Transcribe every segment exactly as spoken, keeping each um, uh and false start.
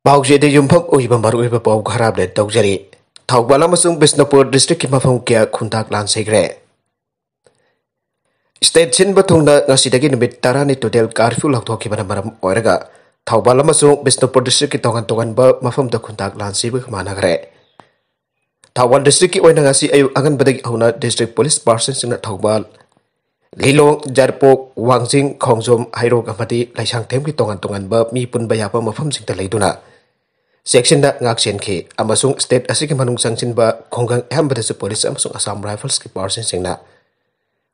ꯄꯥꯎꯆꯦꯗ ꯌꯨꯝꯐꯝ ꯑꯣꯏꯕ ꯃꯔꯨꯑꯣꯏꯕ ꯄꯥꯎ ꯈꯔ ꯑꯞꯗꯦꯠ ꯇꯧꯖꯔꯤ꯫ ꯊꯧꯕꯥꯜ ꯑꯃꯁꯨꯡ ꯕꯤꯁꯅꯨꯄꯨꯔ ꯗꯤꯁꯇ꯭ꯔꯤꯛꯀꯤ ꯃꯐꯝ ꯀꯌꯥ ꯈꯨꯟꯇꯥꯛ ꯂꯥꯟ ꯁꯤꯈ꯭ꯔꯦ꯫ ꯁ꯭ꯇꯦꯠ ꯁꯤꯟꯕ ꯊꯨꯡꯅ ꯉꯁꯤꯗꯒꯤ ꯅꯨꯃꯤꯠ ꯇꯔꯥꯅꯤ ꯇꯣꯇꯦꯜ ꯀꯥꯔꯐ꯭ꯌꯨ ꯂꯥꯎꯊꯣꯛꯈꯤꯕꯅ ꯃꯔꯝ ꯑꯣꯏꯔꯒ ꯊꯧꯕꯥꯜ ꯑꯃꯁꯨꯡ ꯕꯤꯁꯅꯨꯄꯨꯔ ꯗꯤꯁꯇ꯭ꯔꯤꯛꯀꯤ ꯇꯣꯉꯥꯟ ꯇꯣꯉꯥꯟꯕ ꯃꯐꯝꯗ ꯈꯨꯟꯇꯥꯛ ꯂꯥꯟ ꯁꯤꯕꯒ ꯃꯥꯟꯅꯈ꯭ꯔꯦ꯫ ꯊꯧꯕꯥꯜ ꯗꯤꯁꯇ꯭ꯔꯤꯛꯀꯤ ꯑꯣꯏꯅ ꯉꯁꯤ ꯑꯌꯨꯛ ꯑꯉꯟꯕꯗꯒꯤ ꯍꯧꯅ ꯗꯤꯁꯇ꯭ꯔꯤꯛ ꯄꯨꯂꯤꯁ ꯄꯥꯔꯁꯟꯁꯤꯡꯅ ꯊꯧꯕꯥꯜ, ꯂꯤꯂꯣꯡ, ꯌꯥꯏꯔꯤꯄꯣꯛ, ꯋꯥꯡꯖꯤꯡ, ꯈꯣꯡꯖꯣꯝ, ꯍꯩꯔꯣꯛ ꯑꯃꯗꯤ ꯂꯩꯁꯥꯡꯊꯦꯝꯒꯤ ꯇꯣꯉꯥꯟ ꯇꯣꯉꯥꯟꯕ ꯃꯤ ꯄꯨꯟꯕ ꯌꯥꯕ ꯃꯐꯝꯁꯤꯡꯗ ꯂꯩꯗꯨꯅ ꯆꯦꯛꯁꯤꯟꯅ ꯉꯥꯛ ꯁꯦꯟꯈꯤ ꯑꯃꯁꯨꯡ ꯁ꯭ꯇꯦꯠ ꯑꯁꯤꯒꯤ ꯃꯅꯨꯡ ꯆꯪꯁꯤꯟꯕ ꯈꯨꯡꯒꯪ ꯑꯌꯥꯝꯕꯗꯁꯨ ꯄꯨꯂꯤꯁ ꯑꯃꯁꯨꯡ ꯑꯁꯥꯝ ꯔꯥꯏꯐꯜꯁꯀꯤ ꯄꯥꯔꯁꯟꯁꯤꯡꯅ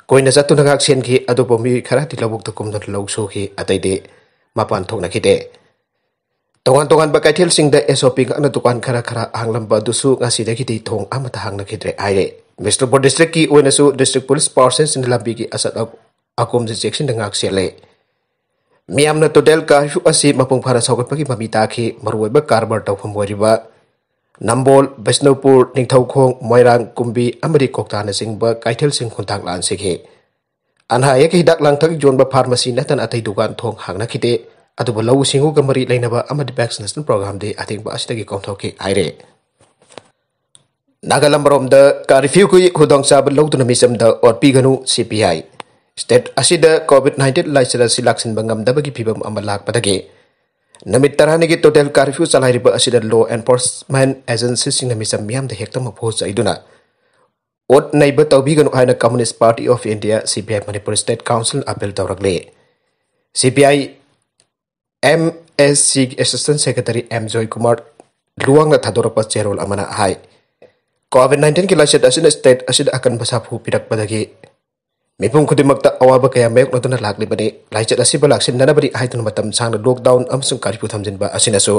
ꯀꯣꯏꯅ ꯆꯠꯇꯨꯅ ꯉꯥꯛ ꯁꯦꯟꯈꯤ꯫ ꯑꯗꯨꯕꯨ ꯃꯤꯑꯣꯏ ꯈꯔꯗꯤ ꯂꯧꯕꯨꯛꯇ ꯀꯨꯝꯗꯨꯅ ꯂꯧ ꯁꯨꯈꯤ, ꯑꯇꯩꯗꯤ ꯃꯄꯥꯟ ꯊꯣꯛꯅꯈꯤꯗꯦ꯫ ꯇꯣꯉꯥꯟ ꯇꯣꯉꯥꯟꯕ ꯀꯩꯊꯦꯜꯁꯤꯡꯗ SOP ꯉꯥꯛꯅ ꯗꯨꯀꯥꯟ ꯈꯔ ꯈꯔ ꯍꯥꯡꯂꯝꯕ ꯑꯗꯨꯁꯨ ꯉꯁꯤꯗꯒꯤꯗꯤ ꯊꯣꯡ ꯑꯃꯠꯇ ꯍꯥꯡꯅꯈꯤꯗ꯭ꯔꯦ ꯍꯥꯏꯔꯦ꯫ ꯕꯤꯁꯅꯨꯄꯨꯔ ꯗꯤꯁꯇ꯭ꯔꯤꯛꯀꯤ ꯑꯣꯏꯅꯁꯨ ꯗꯤꯁꯇ꯭ꯔꯤꯛ ꯄꯨꯂꯤꯁ ꯄꯥꯔꯁꯟꯁꯤꯡꯅ ꯂꯝꯕꯤꯒꯤ ꯑꯆꯠ ꯑꯀꯣꯝꯁꯤ ꯆꯦꯛꯁꯤꯟꯅ ꯉꯥꯛ ꯁꯦꯜꯂꯦ꯫ ꯃꯤꯌꯥꯝꯅ ꯇꯣꯇꯦꯜ ꯀꯥꯔꯐ꯭ꯌꯨ ꯑꯁꯤ ꯃꯄꯨꯡ ꯐꯥꯅ ꯁꯧꯒꯠꯄꯒꯤ ꯃꯃꯤ ꯇꯥꯈꯤ꯫ ꯃꯔꯨꯑꯣꯏꯕ ꯀꯔꯕꯥꯔ ꯇꯧꯐꯝ ꯑꯣꯏꯔꯤꯕ ꯅꯝꯕꯣꯜ, ꯕꯤꯁꯅꯨꯄꯨꯔ, ꯅꯤꯡꯊꯧꯈꯣꯡ, ꯃꯣꯏꯔꯥꯡ, ꯀꯨꯝꯕꯤ ꯑꯃꯗꯤ ꯀ꯭ꯋꯥꯛꯇꯥꯅꯆꯤꯡꯕ ꯀꯩꯊꯦꯜꯁꯤꯡ ꯈꯨꯟꯇꯥꯛ ꯂꯥꯟ ꯁꯤꯈꯤ꯫ ꯑꯅꯥ ꯑꯌꯦꯛ ꯍꯤꯗꯥꯛ ꯂꯥꯡꯊꯛ ꯌꯣꯟꯕ ꯐꯥꯔꯃꯥꯁꯤ ꯅꯠꯇꯅ ꯑꯇꯩ ꯗꯨꯀꯥꯟ ꯊꯣꯡ ꯍꯥꯡꯅꯈꯤꯗꯦ꯫ ꯑꯗꯨꯕꯨ ꯂꯧꯎ ꯁꯤꯡꯎꯒ ꯃꯔꯤ ꯂꯩꯅꯕ ꯑꯃꯗꯤ ꯚꯦꯛꯁꯤꯅꯦꯁꯟ ꯄ꯭ꯔꯣꯒ꯭ꯔꯥꯝꯗꯤ ꯑꯊꯤꯡꯕ ꯑꯁꯤꯗꯒꯤ ꯀꯣꯝꯊꯣꯛꯈꯤ ꯍꯥꯏꯔꯦ꯫ ꯅꯥꯒꯥꯂꯝꯕꯔꯣꯝꯗ ꯀꯥꯔꯐ꯭ꯌꯨꯒꯤ ꯈꯨꯗꯣꯡꯆꯥꯕ ꯂꯧꯗꯨꯅ ꯃꯤꯆꯝꯗ ꯑꯣꯠꯄꯤꯒꯅꯨ, CPI꯫ ꯁ꯭ꯇꯦꯠ ꯑꯁꯤꯗ ꯀꯣꯚꯤꯗ ꯅꯥꯏꯟꯇꯤꯟ ꯂꯥꯏꯆꯠ ꯑꯁꯤ ꯂꯥꯛꯁꯤꯟꯕ ꯉꯝꯗꯕꯒꯤ ꯐꯤꯚꯝ ꯑꯃ ꯂꯥꯛꯄꯗꯒꯤ ꯅꯨꯃꯤꯠ ꯇꯔꯥꯅꯤꯒꯤ ꯇꯣꯇꯦꯜ ꯀꯥꯔꯐ꯭ꯌꯨ ꯆꯂꯥꯏꯔꯤꯕ ꯑꯁꯤꯗ ꯂꯣ ꯑꯦꯟꯐꯣꯔꯁꯃꯦꯟ ꯑꯦꯖꯦꯟꯁꯤꯁꯤꯡꯅ ꯃꯤꯆꯝ ꯃꯤꯌꯥꯝꯗ ꯍꯦꯛꯇꯃꯛ ꯐꯨ ꯆꯩꯗꯨꯅ ꯑꯣꯠ ꯅꯩꯕ ꯇꯧꯕꯤꯒꯅꯨ ꯍꯥꯏꯅ Communist Party of India, CPI, Manipur state council appeal ꯇꯧꯔꯛꯂꯤ꯫ CPI MAC assistant secretary M Joykumar ꯂꯨꯋꯥꯡꯅ ꯊꯥꯗꯣꯔꯛꯄ ꯆꯦꯔꯣꯜ ꯑꯃꯅ ꯍꯥꯏ, ꯀꯣꯚꯤꯗ ꯅꯥꯏꯟꯇꯤꯟꯒꯤ ꯂꯥꯏꯆꯠ ꯑꯁꯤꯅ ꯁ꯭ꯇꯦꯠ ꯑꯁꯤꯗ ꯑꯀꯟꯕ ꯁꯥꯐꯨ ꯄꯤꯔꯛꯄꯗꯒꯤ ꯃꯤꯄꯨꯝ ꯈꯨꯗꯤꯡꯃꯛꯇ ꯑꯋꯥꯕ ꯀꯌꯥ ꯃꯥꯌꯣꯛꯅꯗꯨꯅ ꯂꯥꯛꯂꯤꯕꯅꯤ꯫ ꯂꯥꯏꯆꯠ ꯑꯁꯤꯕꯨ ꯂꯥꯛꯁꯤꯟꯅꯅꯕꯅꯤ ꯍꯥꯏꯗꯨꯅ ꯃꯇꯝ ꯁꯥꯡꯅ ꯂꯣꯛꯗꯥꯎꯟ ꯑꯃꯁꯨꯡ ꯀꯥꯔꯐ꯭ꯌꯨ ꯊꯝꯖꯤꯟꯕ ꯑꯁꯤꯅꯁꯨ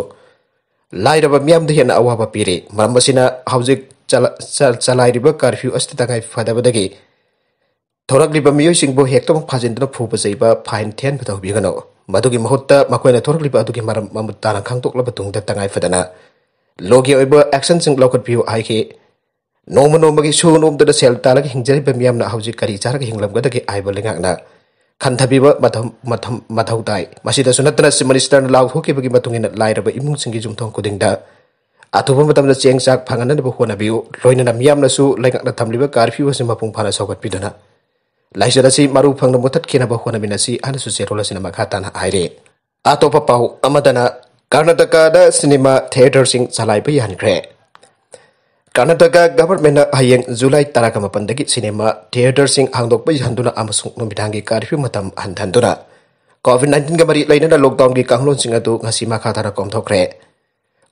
ꯂꯥꯏꯔꯕ ꯃꯤꯌꯥꯝꯗ ꯍꯦꯟꯅ ꯑꯋꯥꯕ ꯄꯤꯔꯤ꯫ ꯃꯔꯝ ꯑꯁꯤꯅ ꯍꯧꯖꯤꯛ ꯆꯂꯥ-, ꯆ-, ꯆꯂꯥꯏꯔꯤꯕ ꯀꯥꯔꯐ꯭ꯌꯨ ꯑꯁꯤꯗ ꯇꯉꯥꯏ ꯐꯗꯕꯗꯒꯤ ꯊꯣꯔꯛꯂꯤꯕ ꯃꯤꯑꯣꯏꯁꯤꯡꯕꯨ ꯍꯦꯛꯇꯃꯛ ꯐꯥꯖꯤꯟꯗꯨꯅ ꯐꯨꯕ ꯆꯩꯕ, ꯐꯥꯏꯟ ꯊꯤꯍꯟꯕ ꯇꯧꯕꯤꯒꯅꯨ꯫ ꯃꯗꯨꯒꯤ ꯃꯍꯨꯠꯇ ꯃꯈꯣꯏꯅ ꯊꯣꯔꯛꯂꯤꯕ ꯑꯗꯨꯒꯤ ꯃꯔꯝ ꯃꯃꯨꯠ ꯇꯥꯅ ꯈꯪꯗꯣꯛꯂꯕ ꯇꯨꯡꯗ ꯇꯉꯥꯏ ꯐꯗꯅ ꯂꯣꯒꯤ ꯑꯣꯏꯕ ꯑꯦꯛꯁꯟꯁꯤꯡ ꯂꯧꯈꯠꯄꯤꯌꯨ ꯍꯥꯏꯈꯤ꯫ ꯅꯣꯡꯃ ꯅꯣꯡꯃꯒꯤ ꯁꯨ ꯅꯣꯝꯗꯨꯅ ꯁꯦꯜ ꯇꯥꯜꯂꯒ ꯍꯤꯡꯖꯔꯤꯕ ꯃꯤꯌꯥꯝꯅ ꯍꯧꯖꯤꯛ ꯀꯔꯤ ꯆꯥꯔꯒ ꯍꯤꯡꯂꯝꯒꯗꯒꯦ ꯍꯥꯏꯕ ꯂꯩꯉꯥꯛꯅ ꯈꯟꯊꯕꯤꯕ ꯃꯊꯧ ꯃꯊꯧ ꯇꯥꯏ꯫ ꯃꯁꯤꯗꯁꯨ ꯅꯠꯇꯅ Chief Minister ꯅ ꯂꯥꯎꯊꯣꯛꯈꯤꯕꯒꯤ ꯃꯇꯨꯡ ꯏꯟꯅ ꯂꯥꯏꯔꯕ ꯏꯃꯨꯡꯁꯤꯡꯒꯤ ꯌꯨꯝꯊꯣꯡ ꯈꯨꯗꯤꯡꯗ ꯑꯊꯨꯕ ꯃꯇꯝꯗ ꯆꯦꯡ ꯆꯥꯛ ꯐꯪꯍꯟꯅꯕ ꯍꯣꯠꯅꯕꯤꯌꯨ꯫ ꯂꯣꯏꯅꯅ ꯃꯤꯌꯥꯝꯅꯁꯨ ꯂꯩꯉꯥꯛꯅ ꯊꯝꯂꯤꯕ curfew ꯑꯁꯤ ꯃꯄꯨꯡ ꯐꯥꯅ ꯁꯧꯒꯠꯄꯤꯗꯨꯅ ꯂꯥꯏꯆꯠ ꯑꯁꯤ ꯃꯔꯨ ꯐꯪꯅ ꯃꯨꯊꯠꯈꯤꯅꯕ ꯍꯣꯠꯅꯃꯤꯟꯅꯁꯤ ꯍꯥꯏꯅꯁꯨ ꯆꯦꯔꯣꯜ ꯑꯁꯤꯅ ꯃꯈꯥ ꯇꯥꯅ ꯍꯥꯏꯔꯤ꯫ ꯑꯇꯣꯞꯄ ꯄꯥꯎ ꯑꯃꯗꯅ, ꯀꯔꯅꯥꯇꯀꯥꯗ ꯁꯤꯅꯦꯃꯥ ꯊꯤꯌꯦꯇꯔꯁꯤꯡ ꯆꯂꯥꯏꯕ ꯌꯥꯍꯟꯈ꯭ꯔꯦ꯫ ꯀꯔꯅꯥꯇꯀꯥ ꯒꯚꯔꯟꯃꯦꯟꯠꯅ ꯍꯌꯦꯡ ꯖꯨꯂꯥꯏ ꯇꯔꯥꯒ ꯃꯥꯄꯟꯗꯒꯤ ꯁꯤꯅꯦꯃꯥ ꯊꯤꯌꯦꯇꯔꯁꯤꯡ ꯍꯥꯡꯗꯣꯛꯄ ꯌꯥꯍꯟꯗꯨꯅ ꯑꯃꯁꯨꯡ ꯅꯨꯃꯤꯗꯥꯡꯒꯤ curfew ꯃꯇꯝ ꯍꯟꯊꯍꯟꯗꯨꯅ COVID nineteenꯒ ꯃꯔꯤ ꯂꯩꯅꯅ lockdownꯒꯤ ꯀꯥꯡꯂꯣꯟꯁꯤꯡ ꯑꯗꯨ ꯉꯁꯤ ꯃꯈꯥ ꯇꯥꯅ ꯀꯣꯝꯊꯣꯛꯈ꯭ꯔꯦ꯫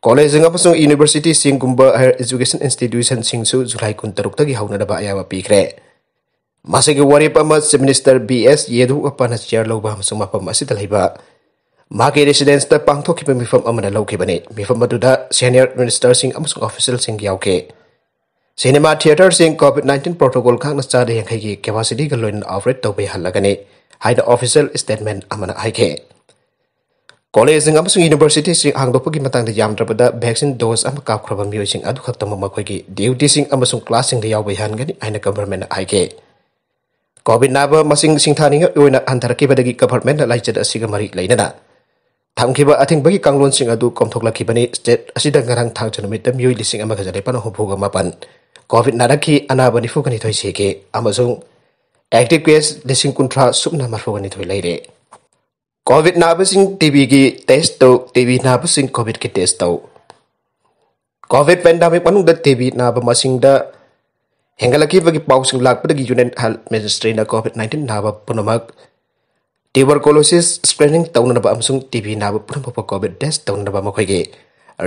Collegeꯁꯤꯡ ꯑꯃꯁꯨꯡ universityꯁꯤꯡꯒꯨꯝꯕ higher educationꯁꯤꯡꯁꯨ ꯖꯨꯂꯥꯏ ꯀꯨꯟꯇꯔꯨꯛꯇꯒꯤ ꯍꯧꯅꯅꯕ ꯑꯌꯥꯕ ꯄꯤꯈ꯭ꯔꯦ꯫ ꯃꯁꯤꯒꯤ ꯋꯥꯔꯦꯞ ꯑꯃ Chief Minister B S ꯌꯦꯗꯨꯔꯞꯄꯥꯅ chair ꯂꯧꯕ ꯑꯃꯁꯨꯡ ꯃꯐꯝ ꯑꯁꯤꯗ ꯂꯩꯕ ꯃꯥꯒꯤ residenceꯇ ꯄꯥꯡꯊꯣꯛꯈꯤꯕ ꯃꯤꯐꯝ ꯑꯃꯅ ꯂꯧꯈꯤꯕꯅꯤ꯫ ꯃꯤꯐꯝ ꯑꯗꯨꯗ senior ministerꯁꯤꯡ ꯑꯃꯁꯨꯡ officialꯁꯤꯡ ꯌꯥꯎꯈꯤ꯫ ꯁꯤꯅꯦꯃꯥ ꯊꯤꯌꯦꯇꯔꯁꯤꯡ COVID nineteen protocol ꯉꯥꯛꯅ ꯆꯥꯗ ꯌꯥꯡꯈꯩꯒꯤ capacityꯒ ꯂꯣꯏꯅꯅ operate ꯇꯧꯕ ꯌꯥꯍꯜꯂꯒꯅꯤ ꯍꯥꯏꯅ official statement ꯑꯃꯅ ꯍꯥꯏꯈꯤ꯫ Collegeꯁꯤꯡ ꯑꯃꯁꯨꯡ universityꯁꯤꯡ ꯍꯥꯡꯗꯣꯛꯄꯒꯤ ꯃꯇꯥꯡꯗ ꯌꯥꯝꯗ꯭ꯔꯕꯗ vaccine dose ꯑꯃ ꯀꯥꯞꯈ꯭ꯔꯕ ꯃꯤꯑꯣꯏꯁꯤꯡ ꯑꯗꯨꯈꯛꯇꯃꯛ ꯃꯈꯣꯏꯒꯤ dutyꯁꯤꯡ ꯑꯃꯁꯨꯡ classꯁꯤꯡꯗ ꯌꯥꯎꯕ ꯌꯥꯍꯟꯒꯅꯤ ꯍꯥꯏꯅ governmentꯅ ꯍꯥꯏꯈꯤ꯫ COVID ꯅꯥꯕ ꯃꯁꯤꯡ ꯁꯤꯡꯊꯥꯅꯤꯡꯉꯥꯏ ꯑꯣꯏꯅ ꯍꯟꯊꯔꯛꯈꯤꯕꯗꯒꯤ governmentꯅ ꯂꯥꯏꯆꯠ ꯑꯁꯤꯒ ꯃꯔꯤ ꯂꯩꯅꯅ ꯊꯝꯈꯤꯕ ꯑꯊꯤꯡꯕꯒꯤ ꯀꯥꯡꯂꯣꯟꯁꯤꯡ ꯑꯗꯨ ꯀꯣꯝꯊꯣꯛꯂꯛꯈꯤꯕꯅꯤ꯫ State ꯑꯁꯤꯗ ꯉꯔꯥꯡ ꯊꯥꯡꯖ ꯅꯨꯃꯤꯠꯇ ꯃꯤꯑꯣꯏ ꯂꯤꯁꯤꯡ ꯑꯃꯒ ꯆꯅꯤꯄꯥꯟ ꯍꯨꯝꯐꯨꯒ ꯃꯥꯄꯟ COVID ꯅꯥꯔꯛꯈꯤ, ꯑꯅꯥꯕ ꯅꯤꯐꯨꯒ ꯅꯤꯊꯣꯏ ꯁꯤꯈꯤ ꯑꯃꯁꯨꯡ active case ꯂꯤꯁꯤꯡ ꯀꯨꯟꯊ꯭ꯔꯥ ꯁꯨꯞꯅ ꯃꯔꯤꯐꯨꯒ ꯅꯤꯊꯣꯏ ꯂꯩꯔꯦ꯫ COVID ꯅꯥꯕꯁꯤꯡ TBꯒꯤ test ꯇꯧ꯫ TB ꯅꯥꯕꯁꯤꯡ COVIDꯀꯤ test ꯇꯧ꯫ COVID pandemic ꯃꯅꯨꯡꯗ TB ꯅꯥꯕ ꯃꯁꯤꯡꯗ ꯍꯦꯟꯒꯠꯂꯛꯈꯤꯕꯒꯤ ꯄꯥꯎꯁꯤꯡ ꯂꯥꯛꯄꯗꯒꯤ Union Health Ministryꯅ COVID nineteen ꯅꯥꯕ ꯄꯨꯝꯅꯃꯛ tuberculosis screening ꯇꯧꯅꯅꯕ ꯑꯃꯁꯨꯡ TB ꯅꯥꯕ ꯄꯨꯝꯅꯃꯛꯄꯨ COVID test ꯇꯧꯅꯅꯕ ꯃꯈꯣꯏꯒꯤ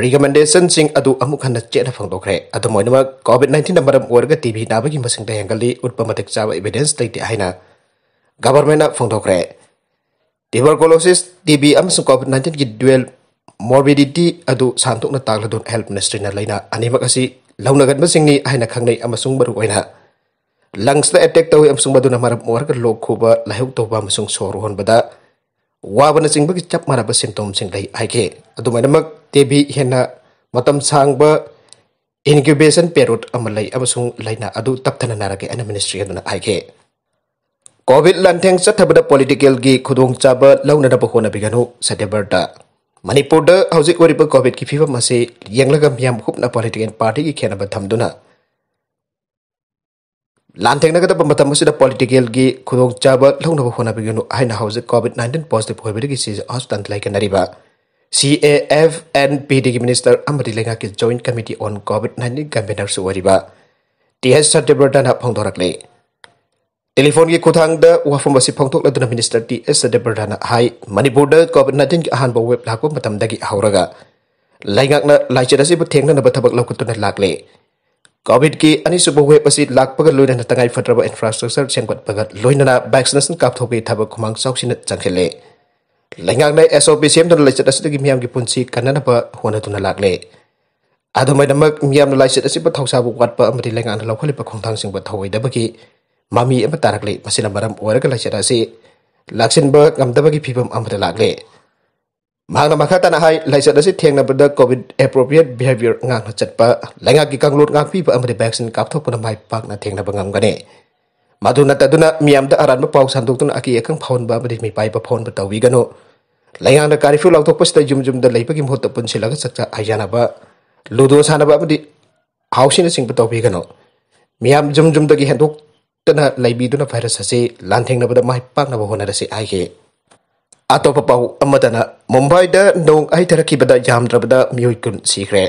recommendationꯁꯤꯡ ꯑꯗꯨ ꯑꯃꯨꯛ ꯍꯟꯅ ꯆꯦꯠꯅ ꯐꯣꯡꯗꯣꯛꯈ꯭ꯔꯦ꯫ ꯑꯗꯨꯝ ꯑꯣꯏꯅꯃꯛ, COVID nineteenꯅ ꯃꯔꯝ ꯑꯣꯏꯔꯒ TB ꯅꯥꯕꯒꯤ ꯃꯁꯤꯡꯗ ꯍꯦꯟꯒꯠꯂꯤ ꯎꯠꯄ ꯃꯇꯤꯛ ꯆꯥꯕ evidence ꯂꯩꯇꯦ ꯍꯥꯏꯅ governmentꯅ ꯐꯣꯡꯗꯣꯛꯈ꯭ꯔꯦ꯫ Tuberculosis, TB ꯑꯃꯁꯨꯡ COVID nineteenꯒꯤ dual morbidity ꯑꯗꯨ ꯁꯟꯗꯣꯛꯅ ꯇꯥꯛꯂꯗꯨꯅ Health Ministryꯅ ꯂꯥꯏꯅꯥ ꯑꯅꯤꯃꯛ ꯑꯁꯤ ꯂꯧꯅꯒꯟꯕꯁꯤꯡꯅꯤ ꯍꯥꯏꯅ ꯈꯪꯅꯩ ꯑꯃꯁꯨꯡ ꯃꯔꯨꯑꯣꯏꯅ lungsꯇ attack ꯇꯧꯏ ꯑꯃꯁꯨꯡ ꯃꯗꯨꯅ ꯃꯔꯝ ꯑꯣꯏꯔꯒ ꯂꯣꯛ ꯈꯨꯕ, ꯂꯥꯏꯍꯧ ꯇꯧꯕ ꯑꯃꯁꯨꯡ ꯁꯣꯔ ꯍꯣꯟꯕꯗ ꯋꯥꯕꯅꯆꯤꯡꯕꯒꯤ ꯆꯞ ꯃꯥꯟꯅꯕ symptomꯁꯤꯡ ꯂꯩ ꯍꯥꯏꯈꯤ꯫ ꯑꯗꯨꯃꯥꯏꯅꯃꯛ, TB ꯍꯦꯟꯅ ꯃꯇꯝ ꯁꯥꯡꯕ incubation period ꯑꯃ ꯂꯩ ꯑꯃꯁꯨꯡ ꯂꯥꯏꯅꯥ ꯑꯗꯨ ꯇꯞꯊꯅ ꯅꯥꯔꯛꯀꯦ ꯍꯥꯏꯅ ministry ꯑꯗꯨꯅ ꯍꯥꯏꯈꯤ꯫ ꯀꯣꯚꯤꯗ ꯂꯥꯟꯊꯦꯡ ꯆꯠꯊꯕꯗ ꯄꯣꯂꯤꯇꯤꯀꯦꯜꯒꯤ ꯈꯨꯗꯣꯡꯆꯥꯕ ꯂꯧꯅꯅꯕ ꯍꯣꯠꯅꯕꯤꯒꯅꯨ, ꯁꯇ꯭ꯌꯕ꯭ꯔꯇ꯫ ꯃꯅꯤꯄꯨꯔꯗ ꯍꯧꯖꯤꯛ ꯑꯣꯏꯔꯤꯕ ꯀꯣꯚꯤꯗꯀꯤ ꯐꯤꯕꯝ ꯑꯁꯤ ꯌꯦꯡꯂꯒ ꯃꯤꯌꯥꯝ ꯍꯨꯞꯅ ꯄꯣꯂꯤꯇꯤꯀꯦꯜ ꯄꯥꯔꯇꯤꯒꯤ ꯈꯦꯠꯅꯕ ꯊꯝꯗꯨꯅ ꯂꯥꯟꯊꯦꯡꯅꯒꯗꯕ ꯃꯇꯝ ꯑꯁꯤꯗ ꯄꯣꯂꯤꯇꯤꯀꯦꯜꯒꯤ ꯈꯨꯗꯣꯡꯆꯥꯕ ꯂꯧꯅꯕ ꯍꯣꯠꯅꯕꯤꯒꯅꯨ ꯍꯥꯏꯅ ꯍꯧꯖꯤꯛ ꯀꯣꯚꯤꯗ ꯅꯥꯏꯟꯇꯤꯟ ꯄꯣꯖꯤꯇꯤꯚ ꯑꯣꯏꯕꯗꯒꯤ ꯁꯤꯖ ꯍꯣꯁꯄꯤꯇꯥꯜꯗ ꯂꯩꯈꯠꯅꯔꯤꯕ ꯁꯤ A F N P ꯗꯤꯒꯤ minister ꯑꯃꯗꯤ ꯂꯩꯉꯥꯛꯀꯤ ꯖꯣꯏꯟꯠ ꯀꯃꯤꯇꯤ ꯑꯣꯟ ꯀꯣꯚꯤꯗ ꯅꯥꯏꯟꯇꯤꯟ ꯀꯟꯚꯤꯅꯔꯁꯨ ꯑꯣꯏꯔꯤꯕ ꯇꯤ ꯑꯦꯁ ꯁꯇ꯭ꯌꯕ꯭ꯔꯇꯅ ꯐꯣꯡꯗꯣꯔꯛꯂꯤ꯫ ꯇꯦꯂꯤꯐꯣꯟꯒꯤ ꯈꯨꯠꯊꯥꯡꯗ ꯋꯥꯐꯝ ꯑꯁꯤ ꯐꯣꯡꯗꯣꯛꯂꯗꯨꯅ ꯃꯤꯅꯤꯁꯇꯔ ꯇꯤ ꯑꯦꯁ ꯁꯇ꯭ꯌꯕ꯭ꯔꯇꯅ ꯍꯥꯏ, ꯃꯅꯤꯄꯨꯔꯗ ꯀꯣꯚꯤꯗ ꯅꯥꯏꯟꯇꯤꯟꯒꯤ ꯑꯍꯥꯟꯕ ꯋꯦꯕ ꯂꯥꯛꯄ ꯃꯇꯝꯗꯒꯤ ꯍꯧꯔꯒ ꯂꯩꯉꯥꯛꯅ ꯂꯥꯏꯆꯠ ꯑꯁꯤꯕꯨ ꯊꯦꯡꯅꯅꯕ ꯊꯕꯛ ꯂꯧꯈꯠꯇꯨꯅ ꯂꯥꯛꯂꯦ꯫ ꯀꯣꯚꯤꯗꯀꯤ ꯑꯅꯤꯁꯨꯕ ꯋꯦꯕ ꯑꯁꯤ ꯂꯥꯛꯄꯒ ꯂꯣꯏꯅꯅ ꯇꯉꯥꯏ ꯐꯗ꯭ꯔꯕ ꯏꯟꯐ꯭ꯔꯥꯁ꯭ꯇ꯭ꯔꯛꯆꯔ ꯁꯦꯝꯒꯠꯄꯒ ꯂꯣꯏꯅꯅ ꯚꯦꯛꯁꯤꯅꯦꯁꯟ ꯀꯥꯞꯊꯣꯛꯄꯒꯤ ꯊꯕꯛ ꯈꯨꯃꯥꯡ ꯆꯥꯎꯁꯤꯟꯅ ꯆꯪꯁꯤꯜꯂꯦ꯫ ꯂꯩꯉꯥꯛꯅ ꯑꯦꯁ ꯑꯣ ꯄꯤ ꯁꯦꯝꯗꯨꯅ ꯂꯥꯏꯆꯠ ꯑꯁꯤꯗꯒꯤ ꯃꯤꯌꯥꯝꯒꯤ ꯄꯨꯟꯁꯤ ꯀꯟꯅꯅꯕ ꯍꯣꯠꯅꯗꯨꯅ ꯂꯥꯛꯂꯦ꯫ ꯑꯗꯨꯃꯥꯏꯅꯃꯛ ꯃꯤꯌꯥꯝꯅ ꯂꯥꯏꯆꯠ ꯑꯁꯤꯕꯨ ꯊꯧꯁꯥꯕ ꯋꯥꯠꯄ ꯑꯃꯗꯤ ꯂꯩꯉꯥꯛꯅ ꯂꯧꯈꯠꯂꯤꯕ ꯈꯣꯡꯊꯥꯡꯁꯤꯡꯕꯨ ꯊꯧꯑꯣꯏꯗꯕꯒꯤ ꯃꯃꯤ ꯑꯃ ꯇꯥꯔꯛꯂꯤ꯫ ꯃꯁꯤꯅ ꯃꯔꯝ ꯑꯣꯏꯔꯒ ꯂꯥꯏꯆꯠ ꯑꯁꯤ ꯂꯥꯛꯁꯤꯟꯕ ꯉꯝꯗꯕꯒꯤ ꯐꯤꯕꯝ ꯑꯃꯗ ꯂꯥꯛꯂꯦ꯫ ꯃꯍꯥꯛꯅ ꯃꯈꯥ ꯇꯥꯅ ꯍꯥꯏ, ꯂꯥꯏꯆꯠ ꯑꯁꯤ ꯊꯦꯡꯅꯕꯗ ꯀꯣꯚꯤꯗ ꯑꯦꯄ꯭ꯔꯣꯄ꯭ꯔꯤꯌꯦꯠ ꯕꯤꯍꯦꯕꯤꯌꯔ ꯉꯥꯛꯅ ꯆꯠꯄ, ꯂꯩꯉꯥꯛꯀꯤ ꯀꯥꯡꯂꯣꯟ ꯉꯥꯛꯄꯤꯕ ꯑꯃꯗꯤ ꯚꯦꯛꯁꯤꯟ ꯀꯥꯞꯊꯣꯛꯄꯅ ꯃꯥꯏ ꯄꯥꯛꯅ ꯊꯦꯡꯅꯕ ꯉꯝꯒꯅꯤ꯫ ꯃꯗꯨ ꯅꯠꯇꯗꯨꯅ ꯃꯤꯌꯥꯝꯗ ꯑꯔꯥꯟꯕ ꯄꯥꯎ ꯁꯟꯗꯣꯛꯇꯨꯅ ꯑꯀꯤ ꯑꯈꯪ ꯐꯥꯎꯍꯟꯕ ꯑꯃꯗꯤ ꯃꯤꯄꯥꯏꯕ ꯐꯥꯎꯍꯟꯕ ꯇꯧꯕꯤꯒꯅꯨ꯫ ꯂꯩꯉꯥꯛꯅ ꯀꯥꯔꯐ꯭ꯌꯨ ꯂꯥꯎꯊꯣꯛꯄꯁꯤꯗ ꯌꯨꯝ ꯌꯨꯝꯗ ꯂꯩꯕꯒꯤ ꯃꯍꯨꯠꯇ ꯄꯨꯟꯁꯤꯜꯂꯒ ꯆꯥꯛꯆꯥ ꯍꯩꯖꯥꯟꯅꯕ, ꯂꯨꯗꯣ ꯁꯥꯟꯅꯕ ꯑꯃꯗꯤ ꯍꯥꯎꯁꯤꯅꯆꯤꯡꯕ ꯇꯧꯕꯤꯒꯅꯨ꯫ ꯃꯤꯌꯥꯝ ꯌꯨꯝ ꯌꯨꯝꯗꯒꯤ ꯍꯦꯟꯗꯣꯛꯇꯅ ꯂꯩꯕꯤꯗꯨꯅ ꯚꯥꯏꯔꯁ ꯑꯁꯤ ꯂꯥꯟꯊꯦꯡꯅꯕꯗ ꯃꯥꯏ ꯄꯥꯛꯅꯕ ꯍꯣꯠꯅꯔꯁꯤ ꯍꯥꯏꯈꯤ꯫ ꯑꯇꯣꯞꯄ ꯄꯥꯎ ꯑꯃꯗꯅ ꯃꯨꯝꯕꯥꯏꯗ ꯅꯣꯡ ꯍꯩꯊꯔꯛꯈꯤꯕꯗ ꯌꯥꯝꯗ꯭ꯔꯕꯗ ꯃꯤꯑꯣꯏ ꯀꯨꯟ ꯁꯤꯈ꯭ꯔꯦ꯫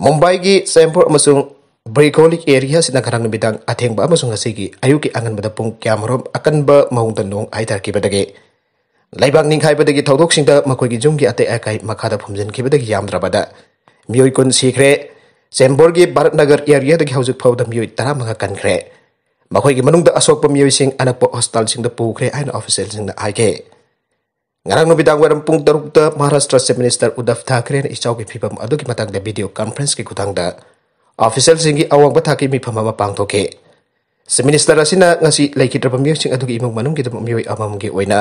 ꯃꯨꯝꯕꯥꯏꯒꯤ ꯆꯦꯝꯕꯨꯔ ꯑꯃꯁꯨꯡ ꯕ꯭ꯔꯤꯀꯣꯂꯤꯛ ꯑꯦꯔꯤꯌꯥꯁꯤꯗ ꯉꯔꯥꯡ ꯅꯨꯃꯤꯗꯥꯡ ꯑꯊꯦꯡꯕ ꯑꯃꯁꯨꯡ ꯉꯁꯤꯒꯤ ꯑꯌꯨꯛꯀꯤ ꯑꯉꯟꯕꯗ ꯄꯨꯡ ꯀꯌꯥꯃꯔꯨꯝ ꯑꯀꯟꯕ ꯃꯑꯣꯡꯗ ꯅꯣꯡ ꯍꯩꯊꯔꯛꯈꯤꯕꯗꯒꯤ ꯂꯩꯕꯥꯛ ꯅꯤꯡꯈꯥꯏꯕꯗꯒꯤ ꯊꯧꯗꯣꯛꯁꯤꯡꯗ ꯃꯈꯣꯏꯒꯤ ꯌꯨꯝꯒꯤ ꯑꯇꯩ ꯑꯀꯥꯏ ꯃꯈꯥꯗ ꯐꯨꯝꯖꯤꯟꯈꯤꯕꯗꯒꯤ ꯌꯥꯝꯗ꯭ꯔꯕꯗ ꯃꯤꯑꯣꯏ ꯀꯨꯟ ꯁꯤꯈ꯭ꯔꯦ꯫ ꯆꯦꯝꯕꯨꯔꯒꯤ ꯚꯥꯔꯠ ꯅꯒꯔ ꯑꯦꯔꯤꯌꯥꯗꯒꯤ ꯍꯧꯖꯤꯛ ꯐꯥꯎꯕꯗ ꯃꯤꯑꯣꯏ ꯇꯔꯥꯃꯉꯥ ꯀꯟꯈ꯭ꯔꯦ꯫ ꯃꯈꯣꯏꯒꯤ ꯃꯅꯨꯡꯗ ꯑꯁꯣꯛꯄ ꯃꯤꯑꯣꯏꯁꯤꯡ ꯑꯅꯛꯄ ꯍꯣꯁꯄꯤꯇꯥꯜꯁꯤꯡꯗ ꯄꯨꯈ꯭ꯔꯦ ꯍꯥꯏꯅ ꯑꯣꯐꯤꯁꯤꯌꯦꯜꯁꯤꯡꯅ ꯍꯥꯏꯈꯤ꯫ ꯉꯔꯥꯡ ꯅꯨꯃꯤꯗꯥꯡ ꯋꯥꯏꯔꯝ ꯄꯨꯡ ꯇꯔꯨꯛꯇ ꯃꯍꯥꯔꯥꯁꯇ꯭ꯔ ꯆꯤꯐ ꯃꯤꯅꯤꯁꯇꯔ ꯎꯗꯙꯕ ꯊꯥꯀ꯭ꯔꯦꯅ ꯏꯆꯥꯎꯒꯤ ꯐꯤꯕꯝ ꯑꯗꯨꯒꯤ ꯃꯇꯥꯡꯗ ꯚꯤꯗꯤꯑꯣ ꯀꯟꯐꯔꯦꯟꯁꯀꯤ ꯈꯨꯊꯥꯡꯗ ꯑꯣꯐꯤꯁꯤꯌꯦꯜꯁꯤꯡꯒꯤ ꯑꯋꯥꯡꯕ ꯊꯥꯛꯀꯤ ꯃꯤꯐꯝ ꯑꯃ ꯄꯥꯡꯊꯣꯛꯈꯤ꯫ ꯆꯤꯐ ꯃꯤꯅꯤꯁꯇꯔ ꯑꯁꯤꯅ ꯉꯁꯤ ꯂꯩꯈꯤꯗ꯭ꯔꯕ ꯃꯤꯑꯣꯏꯁꯤꯡ ꯑꯗꯨꯒꯤ ꯏꯃꯨꯡ ꯃꯅꯨꯡꯒꯤꯗꯃꯛ ꯃꯤꯑꯣꯏ ꯑꯃꯃꯝꯒꯤ ꯑꯣꯏꯅ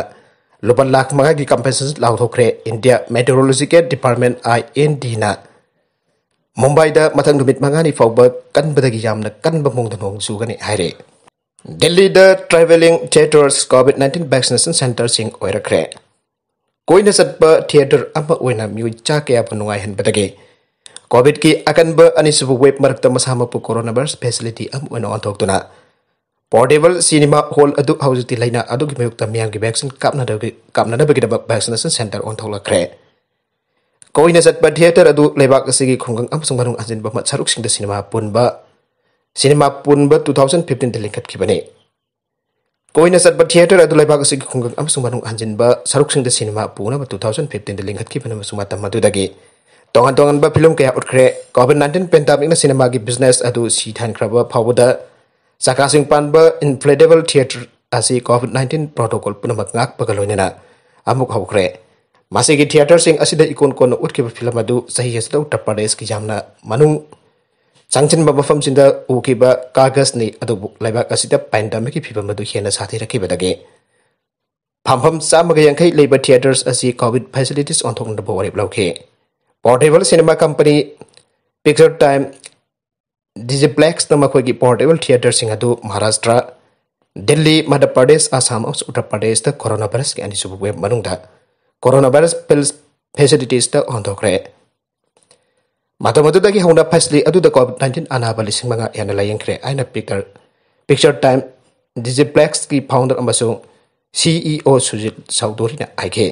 ꯂꯨꯄꯥ ꯂꯥꯈ ꯃꯉꯥꯒꯤ ꯀꯝꯄꯦꯟꯁꯦꯁꯟ ꯂꯥꯎꯊꯣꯛꯈ꯭ꯔꯦ꯫ India meteorological department, I N ꯗꯤꯅ ꯃꯨꯝꯕꯥꯏꯗ ꯃꯊꯪ ꯅꯨꯃꯤꯠ ꯃꯉꯥꯅꯤ ꯐꯥꯎꯕ ꯀꯟꯕꯗꯒꯤ ꯌꯥꯝꯅ ꯀꯟꯕ ꯃꯑꯣꯡꯗ ꯅꯣꯡ ꯆꯨꯒꯅꯤ ꯍꯥꯏꯔꯦ꯫ ꯗꯤꯜꯂꯤꯗ travelling theatres COVID nineteen vaccination centreꯁꯤꯡ ꯑꯣꯏꯔꯛꯈ꯭ꯔꯦ꯫ ꯀꯣꯏꯅ ꯆꯠꯄ theatre ꯑꯃ ꯑꯣꯏꯅ ꯃꯤꯑꯣꯏ ꯆꯥ ꯀꯌꯥꯕꯨ ꯅꯨꯡꯉꯥꯏꯍꯟꯕꯗꯒꯤ COVIDꯀꯤ ꯑꯀꯟꯕ ꯑꯅꯤꯁꯨꯕ wave ꯃꯔꯛꯇ ꯃꯁꯥꯃꯛꯄꯨ coronavirus facility ꯑꯃ ꯑꯣꯏꯅ ꯑꯣꯟꯊꯣꯛꯇꯨꯅ portable cinema hall ꯑꯗꯨ ꯍꯧꯖꯤꯛꯇꯤ ꯂꯥꯏꯅꯥ ꯑꯗꯨꯒꯤ ꯃꯥꯌꯣꯛꯇ ꯃꯤꯌꯥꯝꯒꯤ vaccine ꯀꯥꯞꯅꯕꯒꯤ-, ꯀꯥꯞꯅꯅꯕꯒꯤꯗꯃꯛ vaccination centre ꯑꯣꯟꯊꯣꯛꯂꯛꯈ꯭ꯔꯦ꯫ ꯀꯣꯏꯅ ꯆꯠꯄ theatre ꯑꯗꯨ ꯂꯩꯕꯥꯛ ꯑꯁꯤꯒꯤ ꯈꯨꯡꯒꯪ ꯑꯃꯁꯨꯡ ꯃꯅꯨꯡ ꯍꯟꯖꯤꯟꯕ ꯃ-, ꯁꯔꯨꯛꯁꯤꯡꯗ cinema ꯄꯨꯟꯕ, cinema ꯄꯨꯟꯕ two thousand fifteenꯗ ꯂꯤꯡꯈꯠꯈꯤꯕꯅꯤ꯫ ꯀꯣꯏꯅ ꯆꯠꯄ theatre ꯑꯗꯨ ꯂꯩꯕꯥꯛ ꯑꯁꯤꯒꯤ ꯈꯨꯡꯒꯪ ꯑꯃꯁꯨꯡ ꯃꯅꯨꯡ ꯍꯟꯖꯤꯟꯕ ꯁꯔꯨꯛꯁꯤꯡꯗ cinema ꯄꯨꯅꯕ two thousand fifteenꯗ ꯂꯤꯡꯈꯠꯈꯤꯕꯅꯤ ꯑꯃꯁꯨꯡ ꯃꯇꯝ ꯑꯗꯨꯗꯒꯤ ꯇꯣꯉꯥꯟ ꯇꯣꯉꯥꯟꯕ film ꯀꯌꯥ ꯎꯠꯈ꯭ꯔꯦ꯫ COVID nineteen pandemicꯅ cinemaꯒꯤ business ꯑꯗꯨ ꯁꯤꯊꯥꯟꯈ꯭ꯔꯕ ꯐꯥꯎꯕꯗ ꯆꯀꯥꯁꯤꯡ ꯄꯥꯟꯕ inflatable theatre ꯑꯁꯤ COVID nineteen protocol ꯄꯨꯝꯅꯃꯛ ꯉꯥꯛꯄꯒ ꯂꯣꯏꯅꯅ ꯑꯃꯨꯛ ꯍꯧꯈ꯭ꯔꯦ꯫ ꯃꯁꯤꯒꯤ theatreꯁꯤꯡ ꯑꯁꯤꯗ ꯏꯀꯣꯟ ꯀꯣꯟꯅ ꯎꯠꯈꯤꯕ film ꯑꯗꯨ ꯆꯍꯤ ꯑꯁꯤꯗ ꯎꯠꯇꯔ ꯄ꯭ꯔꯗꯦꯁꯀꯤ ꯌꯥꯝꯅ ꯃꯅꯨꯡ ꯆꯪꯁꯤꯟꯕ ꯃꯐꯝꯁꯤꯡꯗ ꯎꯈꯤꯕ ꯀꯥꯒꯖꯅꯤ, ꯑꯗꯨꯕꯨ ꯂꯩꯕꯥꯛ ꯑꯁꯤꯗ pandemicꯀꯤ ꯐꯤꯕꯝ ꯑꯗꯨ ꯍꯦꯟꯅ ꯁꯥꯊꯤꯔꯛꯈꯤꯕꯗꯒꯤ ꯐꯝꯐꯝ ꯆꯥꯝꯃꯒ ꯌꯥꯡꯈꯩ ꯂꯩꯕ theatres ꯑꯁꯤ COVID facilities ꯑꯣꯟꯊꯣꯛꯅꯕ ꯋꯥꯔꯦꯞ ꯂꯧꯈꯤ꯫ Portable cinema company Picture Time Digiplex ꯅ ꯃꯈꯣꯏꯒꯤ portable theatreꯁꯤꯡ ꯑꯗꯨ ꯃꯍꯥꯔꯥꯁꯇ꯭ꯔ, ꯗꯤꯜꯂꯤ, ꯃꯙ꯭ꯌ ꯄ꯭ꯔꯗꯦꯁ, ꯑꯁꯥꯝ ꯑꯃꯁꯨꯡ ꯎꯠꯇꯔ ꯄ꯭ꯔꯗꯦꯁꯇ coronavirusꯀꯤ ꯑꯅꯤꯁꯨꯕ wave ꯃꯅꯨꯡꯗ coronavirus facilitiesꯇ ꯑꯣꯟꯊꯣꯛꯈ꯭ꯔꯦ꯫ ꯃꯇꯝ ꯑꯗꯨꯗꯒꯤ ꯍꯧꯅ facility ꯑꯗꯨꯗ COVID nineteen ꯑꯅꯥꯕ ꯂꯤꯁꯤꯡ ꯃꯉꯥ ꯍꯦꯟꯅ ꯂꯥꯌꯦꯡꯈ꯭ꯔꯦ ꯍꯥꯏꯅ Picture, Picture Time Digiplexꯀꯤ founder ꯑꯃꯁꯨꯡ CEO ꯁꯨꯖꯤꯠ ꯆꯧꯙꯨꯔꯤꯅ ꯍꯥꯏꯈꯤ꯫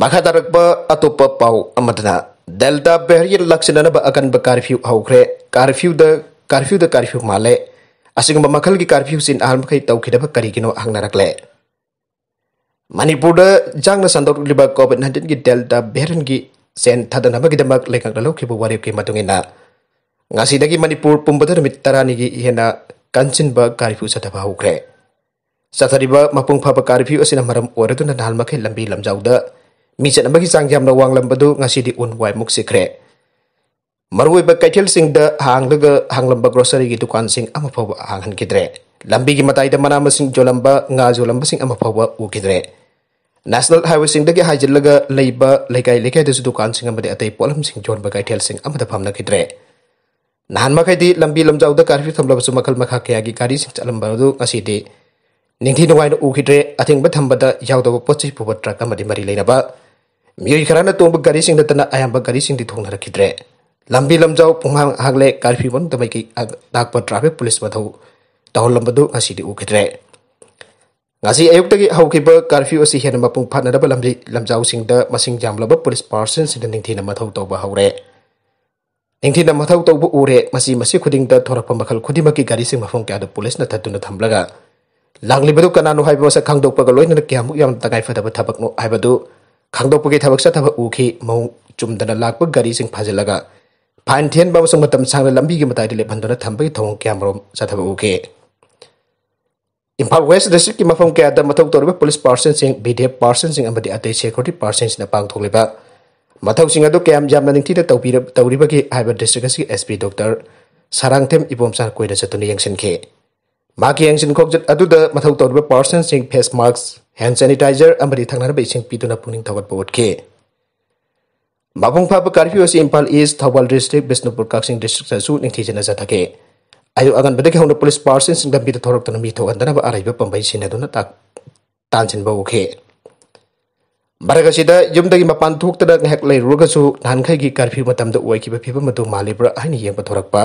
ꯃꯈꯥ ꯇꯥꯔꯛꯄ ꯑꯇꯣꯞꯄ ꯄꯥꯎ ꯑꯃꯗꯅ, Delta variant ꯂꯥꯛꯁꯤꯟꯅꯅꯕ ꯑꯀꯟꯕ curfew ꯍꯧꯈ꯭ꯔꯦ꯫ Curfewꯗ, curfewꯗ curfew ꯃꯥꯜꯂꯦ꯫ ꯑꯁꯤꯒꯨꯝꯕ ꯃꯈꯜꯒꯤ curfewꯁꯤ ꯅꯍꯥꯟ ꯃꯈꯩ ꯇꯧꯈꯤꯗꯕ ꯀꯔꯤꯒꯤꯅꯣ ꯍꯪꯅꯔꯛꯂꯦ꯫ ꯃꯅꯤꯄꯨꯔꯗ ꯌꯥꯡꯅ ꯁꯟꯗꯣꯛꯂꯤꯕ COVID nineteenꯒꯤ Delta variantꯒꯤ ꯆꯦꯟ ꯊꯥꯗꯅꯕꯒꯤꯗꯃꯛ ꯂꯩꯉꯥꯛꯅ ꯂꯧꯈꯤꯕ ꯋꯥꯔꯦꯞꯀꯤ ꯃꯇꯨꯡ ꯏꯟꯅ, ꯉꯁꯤꯗꯒꯤ ꯃꯅꯤꯄꯨꯔ ꯄꯨꯝꯕꯗ ꯅꯨꯃꯤꯠ ꯇꯔꯥꯅꯤꯒꯤ ꯍꯦꯟꯅ ꯀꯟꯁꯤꯟꯕ curfew ꯆꯠꯊꯕ ꯍꯧꯈ꯭ꯔꯦ꯫ ꯆꯠꯊꯔꯤꯕ ꯃꯄꯨꯡ ꯐꯥꯕ curfew ꯑꯁꯤꯅ ꯃꯔꯝ ꯑꯣꯏꯔꯗꯨꯅ ꯅꯍꯥꯟ ꯃꯈꯩ ꯂꯝꯕꯤ ꯂꯝꯖꯥꯎꯗ ꯃꯤ ꯆꯠꯅꯕꯒꯤ ꯆꯥꯡ ꯌꯥꯝꯅ ꯋꯥꯡꯂꯝꯕꯗꯨ ꯉꯁꯤꯗꯤ ꯎꯟ ꯋꯥꯏꯃꯨꯛ ꯁꯤꯠꯈ꯭ꯔꯦ꯫ ꯃꯔꯨꯑꯣꯏꯕ ꯀꯩꯊꯦꯜꯁꯤꯡꯗ ꯍꯥꯡꯂꯒ, ꯍꯥꯡꯂꯝꯕ groceryꯒꯤ ꯗꯨꯀꯥꯟꯁꯤꯡ ꯑꯃ ꯐꯥꯎꯕ ꯍꯥꯡꯍꯟꯈꯤꯗ꯭ꯔꯦ꯫ ꯂꯝꯕꯤꯒꯤ ꯃꯇꯥꯏꯗ ꯃꯅꯥ ꯃꯁꯤꯡ ꯌꯣꯜꯂꯝꯕ, ꯉꯥ ꯌꯣꯜꯂꯝꯕꯁꯤꯡ ꯑꯃ ꯐꯥꯎꯕ ꯎꯈꯤꯗ꯭ꯔꯦ꯫ National highwayꯁꯤꯡꯗꯒꯤ ꯍꯥꯏꯖꯤꯜꯂꯒ ꯂꯩꯕ ꯂꯩꯀꯥꯏ ꯂꯩꯀꯥꯏꯗꯁꯨ ꯗꯨꯀꯥꯟꯁꯤꯡ ꯑꯃꯗꯤ ꯑꯇꯩ ꯄꯣꯠꯂꯝꯁꯤꯡ ꯌꯣꯟꯕ ꯀꯩꯊꯦꯜꯁꯤꯡ ꯑꯃꯠꯇ ꯐꯝꯅꯈꯤꯗ꯭ꯔꯦ꯫ ꯅꯍꯥꯟ ꯃꯈꯩꯗꯤ ꯂꯝꯕꯤ ꯂꯝꯖꯥꯎꯗ ꯀꯥꯔꯐ꯭ꯌꯨ ꯊꯝꯂꯕꯁꯨ ꯃꯈꯜ ꯃꯈꯥ ꯀꯌꯥꯒꯤ ꯒꯥꯔꯤꯁꯤꯡ ꯆꯠꯂꯝꯕ ꯑꯗꯨ ꯉꯁꯤꯗꯤ ꯅꯤꯡꯊꯤ ꯅꯨꯡꯉꯥꯏꯅ ꯎꯈꯤꯗ꯭ꯔꯦ꯫ ꯑꯊꯤꯡꯕ ꯊꯝꯕꯗ ꯌꯥꯎꯗꯕ ꯄꯣꯠ ꯆꯩ ꯄꯨꯕ ꯇ꯭ꯔꯛ ꯑꯃꯗꯤ ꯃꯔꯤ ꯂꯩꯅꯕ ꯃꯤꯑꯣꯏ ꯈꯔꯅ ꯇꯣꯡꯕ ꯒꯥꯔꯤꯁꯤꯡ ꯅꯠꯇꯅ ꯑꯌꯥꯝꯕ ꯒꯥꯔꯤꯁꯤꯡꯗꯤ ꯊꯣꯡꯅꯔꯛꯈꯤꯗ꯭ꯔꯦ꯫ ꯂꯝꯕꯤ ꯂꯝꯖꯥꯎ ꯄꯨꯡꯍꯥꯡ ꯍꯥꯡꯂꯦ꯫ ꯀꯥꯔꯐ꯭ꯌꯨ ꯃꯅꯨꯡꯗ ꯃꯥꯏꯀꯩ ꯇꯥꯛꯄ ꯇ꯭ꯔꯥꯐꯤꯛ ꯄꯨꯂꯤꯁ ꯃꯊꯧ ꯇꯧꯍꯜꯂꯝꯕꯗꯨ ꯉꯁꯤꯗꯤ ꯎꯈꯤꯗ꯭ꯔꯦ꯫ ꯉꯁꯤ ꯑꯌꯨꯛꯇꯒꯤ ꯍꯧꯈꯤꯕ ꯀꯥꯔꯐ꯭ꯌꯨ ꯑꯁꯤ ꯍꯦꯟꯅ ꯃꯄꯨꯡ ꯐꯥꯅꯅꯕ ꯂꯝꯕꯤ ꯂꯝꯖꯥꯎꯁꯤꯡꯗ ꯃꯁꯤꯡ ꯌꯥꯝꯂꯕ ꯄꯨꯂꯤꯁ ꯄꯥꯔꯁꯟꯁꯤꯡꯅ ꯅꯤꯡꯊꯤꯅ ꯃꯊꯧ ꯇꯧꯕ ꯍꯧꯔꯦ꯫ ꯅꯤꯡꯊꯤꯅ ꯃꯊꯧ ꯇꯧꯕ ꯎꯔꯦ꯫ ꯃꯁꯤ ꯃꯁꯤ ꯈꯨꯗꯤꯡꯗ ꯊꯣꯔꯛꯄ ꯃꯈꯜ ꯈꯨꯗꯤꯡꯃꯛꯀꯤ ꯒꯥꯔꯤꯁꯤꯡ ꯃꯐꯝ ꯀꯌꯥꯗ ꯄꯨꯂꯤꯁꯅ ꯊꯠꯇꯨꯅ ꯊꯝꯂꯒ ꯂꯥꯛꯂꯤꯕꯗꯨ ꯀꯅꯥꯅꯣ ꯍꯥꯏꯕ ꯃꯁꯛ ꯈꯪꯗꯣꯛꯄꯒ ꯂꯣꯏꯅꯅ ꯀꯌꯥꯃꯨꯛ ꯌꯥꯝꯅ ꯇꯉꯥꯏꯐꯗꯕ ꯊꯕꯛꯅꯣ ꯍꯥꯏꯕꯗꯨ ꯈꯪꯗꯣꯛꯄꯒꯤ ꯊꯕꯛ ꯆꯠꯊꯕ ꯎꯈꯤ꯫ ꯃꯑꯣꯡ ꯆꯨꯝꯗꯅ ꯂꯥꯛꯄ ꯒꯥꯔꯤꯁꯤꯡ ꯐꯥꯖꯤꯜꯂꯒ ꯐꯥꯏꯟ ꯊꯤꯍꯟꯕ ꯑꯃꯁꯨꯡ ꯃꯇꯝ ꯁꯥꯡꯅ ꯂꯝꯕꯤꯒꯤ ꯃꯇꯥꯏꯗ ꯂꯦꯞꯍꯟꯗꯨꯅ ꯊꯝꯕꯒꯤ ꯊꯧꯑꯣꯡ ꯀꯌꯥꯃꯔꯨꯝ ꯆꯠꯊꯕ ꯎꯈꯤ꯫ ꯏꯝꯐꯥꯜ ꯋꯦꯁ ꯗꯤꯁꯇ꯭ꯔꯤꯛꯀꯤ ꯃꯐꯝ ꯀꯌꯥꯗ ꯃꯊꯧ ꯇꯧꯔꯤꯕ ꯄꯨꯂꯤꯁ ꯄꯥꯔꯁꯟꯁꯤꯡ, ꯕꯤ ꯗꯤ ꯑꯦꯐ ꯄꯥꯔꯁꯟꯁꯤꯡ ꯑꯃꯗꯤ ꯑꯇꯩ ꯁꯦꯀ꯭ꯌꯨꯔꯤꯇꯤ ꯄꯥꯔꯁꯟꯁꯤꯡꯅ ꯄꯥꯡꯊꯣꯛꯂꯤꯕ ꯃꯊꯧꯁꯤꯡ ꯑꯗꯨ ꯀꯌꯥꯝ ꯌꯥꯝꯅ ꯅꯤꯡꯊꯤꯅ ꯇꯧꯕꯤꯔ-, ꯇꯧꯔꯤꯕꯒꯦ ꯍꯥꯏꯕ ꯗꯤꯁꯇ꯭ꯔꯤꯛ ꯑꯁꯤꯒꯤ ꯑꯦꯁ ꯄꯤ ꯗꯣꯛꯇꯔ ꯁꯔꯥꯡꯊꯦꯝ ꯏꯕꯣꯝꯆꯥꯅ ꯀꯣꯏꯅ ꯆꯠꯇꯨꯅ ꯌꯦꯡꯁꯤꯟꯈꯤ꯫ ꯃꯍꯥꯛꯀꯤ ꯌꯦꯡꯁꯤꯟ ꯈꯣꯡꯆꯠ ꯑꯗꯨꯗ ꯃꯊꯧ ꯇꯧꯔꯤꯕ ꯄꯥꯔꯁꯟꯁꯤꯡ ꯐꯦꯁ ꯃꯥꯁꯛ, ꯍꯦꯟ ꯁꯦꯅꯤꯇꯥꯏꯖꯔ ꯑꯃꯗꯤ ꯊꯛꯅꯅꯕ ꯏꯁꯤꯡ ꯄꯤꯗꯨꯅ ꯄꯨꯛꯅꯤꯡ ꯊꯧꯒꯠꯄ ꯎꯠꯈꯤ꯫ ꯃꯄꯨꯡ ꯐꯥꯕ ꯀꯥꯔꯐ꯭ꯌꯨ ꯑꯁꯤ ꯏꯝꯐꯥꯜ ꯏꯁ, ꯊꯧꯕꯥꯜ ꯗꯤꯁꯇ꯭ꯔꯤꯛ, ꯕꯤꯁꯅꯨꯄꯨꯔ, ꯀꯛꯆꯤꯡ ꯗꯤꯁꯇ꯭ꯔꯤꯛꯇꯁꯨ ꯅꯤꯡꯊꯤꯖꯅ ꯆꯠꯊꯈꯤ꯫ ꯑꯌꯨꯛ ꯑꯉꯟꯕꯗꯒꯤ ꯍꯧꯅ ꯄꯨꯂꯤꯁ ꯄꯥꯔꯁꯟꯁꯤꯡ ꯂꯝꯕꯤꯗ ꯊꯣꯔꯛꯇꯨꯅ ꯃꯤ ꯊꯣꯛꯍꯟꯗꯅꯕ ꯑꯔꯩꯕ ꯄꯥꯝꯕꯩ ꯁꯤꯟꯅꯗꯨꯅ ꯇꯥꯛ-, ꯇꯥꯟꯁꯤꯟꯕ ꯎꯈꯤ꯫ ꯃꯔꯛ ꯑꯁꯤꯗ ꯌꯨꯝꯗꯒꯤ ꯃꯄꯥꯟ ꯊꯣꯛꯇꯅ ꯉꯥꯏꯍꯥꯛ ꯂꯩꯔꯨꯔꯒꯁꯨ ꯅꯍꯥꯟꯈꯩꯒꯤ ꯀꯥꯔꯐ꯭ꯌꯨ ꯃꯇꯝꯗ ꯑꯣꯏꯈꯤꯕ ꯐꯤꯕꯝ ꯑꯗꯨ ꯃꯥꯜꯂꯤꯕ꯭ꯔꯥ ꯍꯥꯏꯅ ꯌꯦꯡꯕ ꯊꯣꯔꯛꯄ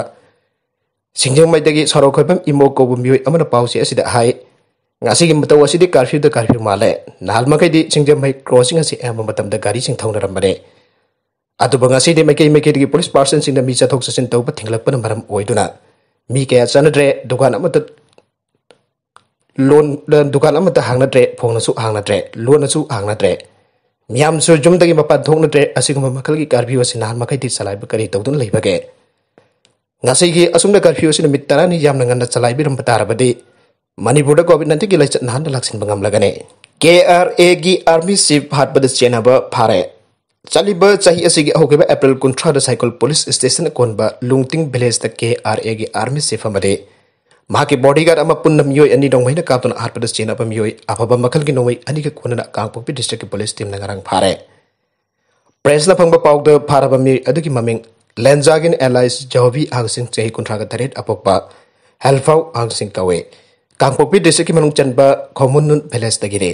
ꯁꯤꯡꯖꯃꯩꯗꯒꯤ ꯁꯣꯔꯣꯛ ꯈꯣꯏꯕꯝ ꯏꯃꯣ ꯀꯧꯕ ꯃꯤꯑꯣꯏ ꯑꯃꯅ ꯄꯥꯎꯆꯦ ꯑꯁꯤꯗ ꯍꯥꯏ, ꯉꯁꯤꯒꯤ ꯃꯇꯧ ꯑꯁꯤꯗꯤ ꯀꯥꯔꯐ꯭ꯌꯨꯗ ꯀꯥꯔꯐ꯭ꯌꯨ ꯃꯥꯜꯂꯦ꯫ ꯅꯍꯥꯟ ꯃꯈꯩꯗꯤ ꯁꯤꯡꯖꯃꯩ ꯀ꯭ꯔꯣꯁꯤꯡ ꯑꯁꯤ ꯑꯌꯥꯝꯕ ꯃꯇꯝꯗ ꯒꯥꯔꯤꯁꯤꯡ ꯊꯧꯅꯔꯝꯕꯅꯦ꯫ ꯑꯗꯨꯕꯨ ꯉꯁꯤꯗꯤ ꯃꯥꯏꯀꯩ ꯃꯥꯏꯀꯩꯗꯒꯤ ꯄꯨꯂꯤꯁ ꯄꯥꯔꯁꯟꯁꯤꯡꯅ ꯃꯤ ꯆꯠꯊꯣꯛ ꯆꯠꯁꯤꯟ ꯇꯧꯕ ꯊꯤꯡꯂꯛꯄꯅ ꯃꯔꯝ ꯑꯣꯏꯗꯨꯅ ꯃꯤ ꯀꯌꯥ ꯆꯠꯅꯗ꯭ꯔꯦ꯫ ꯗꯨꯀꯥꯟ ꯑꯃꯠꯇ ꯂꯣꯟ, ꯗꯨꯀꯥꯟ ꯑꯃꯠꯇ ꯍꯥꯡꯅꯗ꯭ꯔꯦ, ꯐꯣꯡꯅꯁꯨ ꯍꯥꯡꯅꯗ꯭ꯔꯦ, ꯂꯣꯟꯅꯁꯨ ꯍꯥꯡꯅꯗ꯭ꯔꯦ꯫ ꯃꯤꯌꯥꯝꯁꯨ ꯌꯨꯝꯗꯒꯤ ꯃꯄꯥꯟ ꯊꯣꯛꯅꯗ꯭ꯔꯦ꯫ ꯑꯁꯤꯒꯨꯝꯕ ꯃꯈꯜꯒꯤ ꯀꯥꯔꯐ꯭ꯌꯨ ꯑꯁꯤ ꯅꯍꯥꯟ ꯃꯈꯩꯗꯤ ꯆꯂꯥꯏꯕ ꯀꯔꯤ ꯇꯧꯗꯨꯅ ꯂꯩꯕꯒꯦ? ꯉꯁꯤꯒꯤ ꯑꯁꯨꯝꯅ ꯀꯥꯔꯐ꯭ꯌꯨ ꯑꯁꯤ ꯅꯨꯃꯤꯠ ꯇꯔꯥꯅꯤ ꯌꯥꯝꯅ ꯉꯟꯅ ꯆꯂꯥꯏꯕꯤꯔꯝꯕ ꯇꯥꯔꯕꯗꯤ ꯃꯅꯤꯄꯨꯔꯗ ꯀꯣꯚꯤꯗ ꯅꯥꯏꯟꯇꯤꯟꯒꯤ ꯂꯥꯏꯆꯠ ꯅꯍꯥꯟꯅ ꯂꯥꯛꯁꯤꯟꯕ ꯉꯝꯂꯒꯅꯤ꯫ ꯀꯦ ꯑꯥꯔ ꯑꯦꯒꯤ ꯑꯥꯔꯃꯤ ꯆꯤꯐ ꯍꯥꯠꯄꯗ ꯆꯦꯟꯅꯕ ꯐꯥꯔꯦ꯫ ꯆꯠꯂꯤꯕ ꯆꯍꯤ ꯑꯁꯤꯒꯤ ꯍꯧꯈꯤꯕ ꯑꯦꯄ꯭ꯔꯤꯜ ꯀꯨꯟꯊ꯭ꯔꯥꯗ ꯁꯥꯏꯀꯣꯜ ꯄꯨꯂꯤꯁ ꯁ꯭ꯇꯦꯁꯟ ꯑꯀꯣꯟꯕ ꯂꯨꯡꯇꯤꯡ ꯚꯤꯂꯦꯖꯇ ꯀꯦ ꯑꯥꯔ ꯑꯦꯒꯤ ꯑꯥꯔꯃꯤ ꯆꯤꯐ ꯑꯃꯗꯤ ꯃꯍꯥꯛꯀꯤ ꯕꯣꯗꯤꯒꯥꯔꯗ ꯑꯃ ꯄꯨꯟꯅ ꯃꯤꯑꯣꯏ ꯑꯅꯤ ꯅꯣꯡꯃꯩꯅ ꯀꯥꯞꯇꯨꯅ ꯍꯥꯠꯄꯗ ꯆꯦꯟꯅꯕ ꯃꯤꯑꯣꯏ ꯑꯐꯕ ꯃꯈꯜꯒꯤ ꯅꯣꯡꯃꯩ ꯑꯅꯤꯒ ꯀꯣꯟꯅꯅ ꯀꯥꯡꯄꯣꯛꯄꯤ ꯗꯤꯁꯇ꯭ꯔꯤꯛꯀꯤ ꯄꯨꯂꯤꯁ ꯇꯤꯝꯅ ꯉꯔꯥꯡ ꯐꯥꯔꯦ꯫ ꯄ꯭ꯔꯦꯁꯅ ꯐꯪꯕ ꯄꯥꯎꯗ ꯐꯥꯔꯕ ꯃꯤꯑꯣꯏ ꯑꯗꯨꯒꯤ ꯃꯃꯤꯡ ꯂꯦꯟꯖꯥꯒꯤꯟ ꯑꯦꯂꯥꯏꯁ ꯖꯣꯕꯤ ꯑꯍꯥꯡꯁꯤꯡ ꯆꯍꯤ ꯀꯨꯟꯊ꯭ꯔꯥꯒ ꯇꯔꯦꯠ ꯑꯄꯣꯛꯄ ꯍꯦꯜꯐꯥꯎ ꯑꯍꯥꯡꯁꯤꯡ ꯀꯧꯏ꯫ ꯀꯥꯡꯄꯣꯛꯄꯤ ꯗꯤꯁꯇ꯭ꯔꯤꯛꯀꯤ ꯃꯅꯨꯡ ꯆꯟꯕ ꯈꯣꯃꯨꯟꯅꯨꯟ ꯚꯤꯂꯦꯖꯇꯒꯤꯅꯤ꯫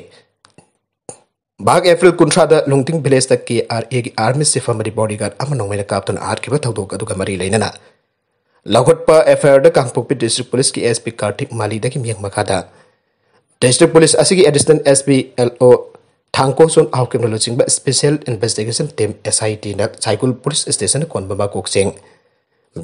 ꯃꯍꯥꯛ ꯑꯦꯄ꯭ꯔꯤꯜ ꯀꯨꯟꯊ꯭ꯔꯥꯗ ꯂꯨꯡꯇꯤꯡ ꯚꯤꯂꯦꯖꯇ ꯀꯦ ꯑꯥꯔ ꯑꯦꯒꯤ ꯑꯥꯔꯃꯤ ꯁꯤꯐꯝ ꯑꯃꯗꯤ ꯕꯣꯗꯤꯒꯥꯔꯗ ꯑꯃ ꯅꯣꯡꯃꯩꯅ ꯀꯥꯞꯇꯨꯅ ꯍꯥꯠꯈꯤꯕ ꯊꯧꯗꯣꯛ ꯑꯗꯨꯒ ꯃꯔꯤ ꯂꯩꯅꯅ ꯂꯧꯈꯠꯄ ꯑꯦꯐ ꯑꯥꯏ ꯑꯥꯔꯗ ꯀꯥꯡꯄꯣꯛꯄꯤ ꯗꯤꯁꯇ꯭ꯔꯤꯛ ꯄꯨꯂꯤꯁꯀꯤ ꯑꯦꯁ ꯄꯤ ꯀꯥꯔꯇꯤꯛ ꯃꯥꯂꯤꯗꯒꯤ ꯃꯤꯌꯦꯡ ꯃꯈꯥꯗ ꯗꯤꯁꯇ꯭ꯔꯤꯛ ꯄꯨꯂꯤꯁ ꯑꯁꯤꯒꯤ ꯑꯦꯗꯤꯁꯅꯦꯜ ꯑꯦꯁ ꯄꯤ ꯑꯦꯜ ꯑꯣ ꯊꯥꯡꯀꯣꯁꯣꯟ ꯍꯥꯎꯀꯤꯝꯅ ꯂꯨꯆꯤꯡꯕ ꯁ꯭ꯄꯦꯁꯤꯌꯦꯜ ꯏꯟꯚꯦꯁꯇꯤꯒꯦꯁꯟ ꯇꯤꯝ, ꯑꯦꯁ ꯑꯥꯏ ꯇꯤꯅ ꯁꯥꯏꯀꯨꯜ ꯄꯨꯂꯤꯁ ꯁ꯭ꯇꯦꯁꯟ ꯀꯣꯟꯕ ꯃꯀꯣꯛꯁꯤꯡ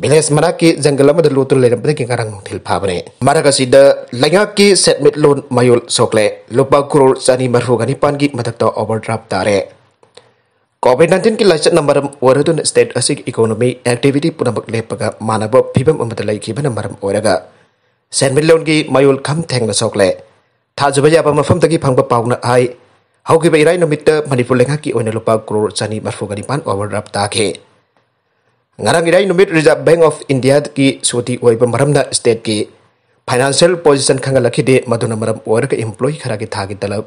ꯚꯤꯂꯦꯖ ꯃꯅꯥꯛꯀꯤ ꯖꯪꯒꯜ ꯑꯃꯗ ꯂꯣꯠꯇꯨꯅ ꯂꯩꯔꯝꯕꯗꯒꯤ ꯉꯔꯥꯡ ꯅꯨꯡꯊꯤꯜ ꯐꯥꯕꯅꯤ꯫ ꯃꯔꯛ ꯑꯁꯤꯗ ꯂꯩꯉꯥꯛꯀꯤ ꯁꯦꯟꯃꯤꯠꯂꯣꯟ ꯃꯌꯣꯜ ꯁꯣꯛꯂꯦ꯫ ꯂꯨꯄꯥ ꯀ꯭ꯔꯣꯔ ꯆꯅꯤ ꯃꯔꯐꯨꯒ ꯅꯤꯄꯥꯟꯒꯤ ꯃꯊꯛꯇ ꯑꯣꯚꯔꯗ꯭ꯔꯥꯐ ꯇꯥꯔꯦ꯫ ꯀꯣꯚꯤꯗ ꯅꯥꯏꯟꯇꯤꯟꯒꯤ ꯂꯥꯏꯆꯠꯅ ꯃꯔꯝ ꯑꯣꯏꯔꯗꯨꯅ ꯁ꯭ꯇꯦꯠ ꯑꯁꯤꯒꯤ ꯏꯀꯣꯅꯣꯃꯤ ꯑꯦꯛꯇꯤꯚꯤꯇꯤ ꯄꯨꯝꯅꯃꯛ ꯂꯦꯞꯄꯒ ꯃꯥꯟꯅꯕ ꯐꯤꯕꯝ ꯑꯃꯗ ꯂꯩꯈꯤꯕꯅ ꯃꯔꯝ ꯑꯣꯏꯔꯒ ꯁꯦꯟꯃꯤꯠꯂꯣꯟꯒꯤ ꯃꯌꯣꯜ ꯈꯝ ꯊꯦꯡꯅ ꯁꯣꯛꯂꯦ꯫ ꯊꯥꯖꯕ ꯌꯥꯕ ꯃꯐꯝꯗꯒꯤ ꯐꯪꯕ ꯄꯥꯎꯅ ꯍꯥꯏ, ꯍꯧꯈꯤꯕ ꯏꯔꯥꯏ ꯅꯨꯃꯤꯠꯇ ꯃꯅꯤꯄꯨꯔ ꯂꯩꯉꯥꯛꯀꯤ ꯑꯣꯏꯅ ꯂꯨꯄꯥ ꯀ꯭ꯔꯣꯔ ꯆꯅꯤ ꯃꯔꯐꯨꯒ ꯅꯤꯄꯥꯟ ꯑꯣꯚꯔꯗ꯭ꯔꯥꯐ ꯇꯥꯈꯤ꯫ ꯉꯔꯥꯡ ꯏꯔꯥꯏ ꯅꯨꯃꯤꯠ Reserve Bank of Indiaꯒꯤ ꯁꯨꯇꯤ ꯑꯣꯏꯕ ꯃꯔꯝꯅ ꯁ꯭ꯇꯦꯠꯀꯤ ꯐꯥꯏꯅꯥꯟꯁꯤꯌꯦꯜ ꯄꯣꯖꯤꯁꯟ ꯈꯪꯍꯜꯂꯛꯈꯤꯗꯦ꯫ ꯃꯗꯨꯅ ꯃꯔꯝ ꯑꯣꯏꯔꯒ ꯏꯝꯄ꯭ꯂꯣꯌꯤ ꯈꯔꯒꯤ ꯊꯥꯒꯤ ꯇꯂꯕ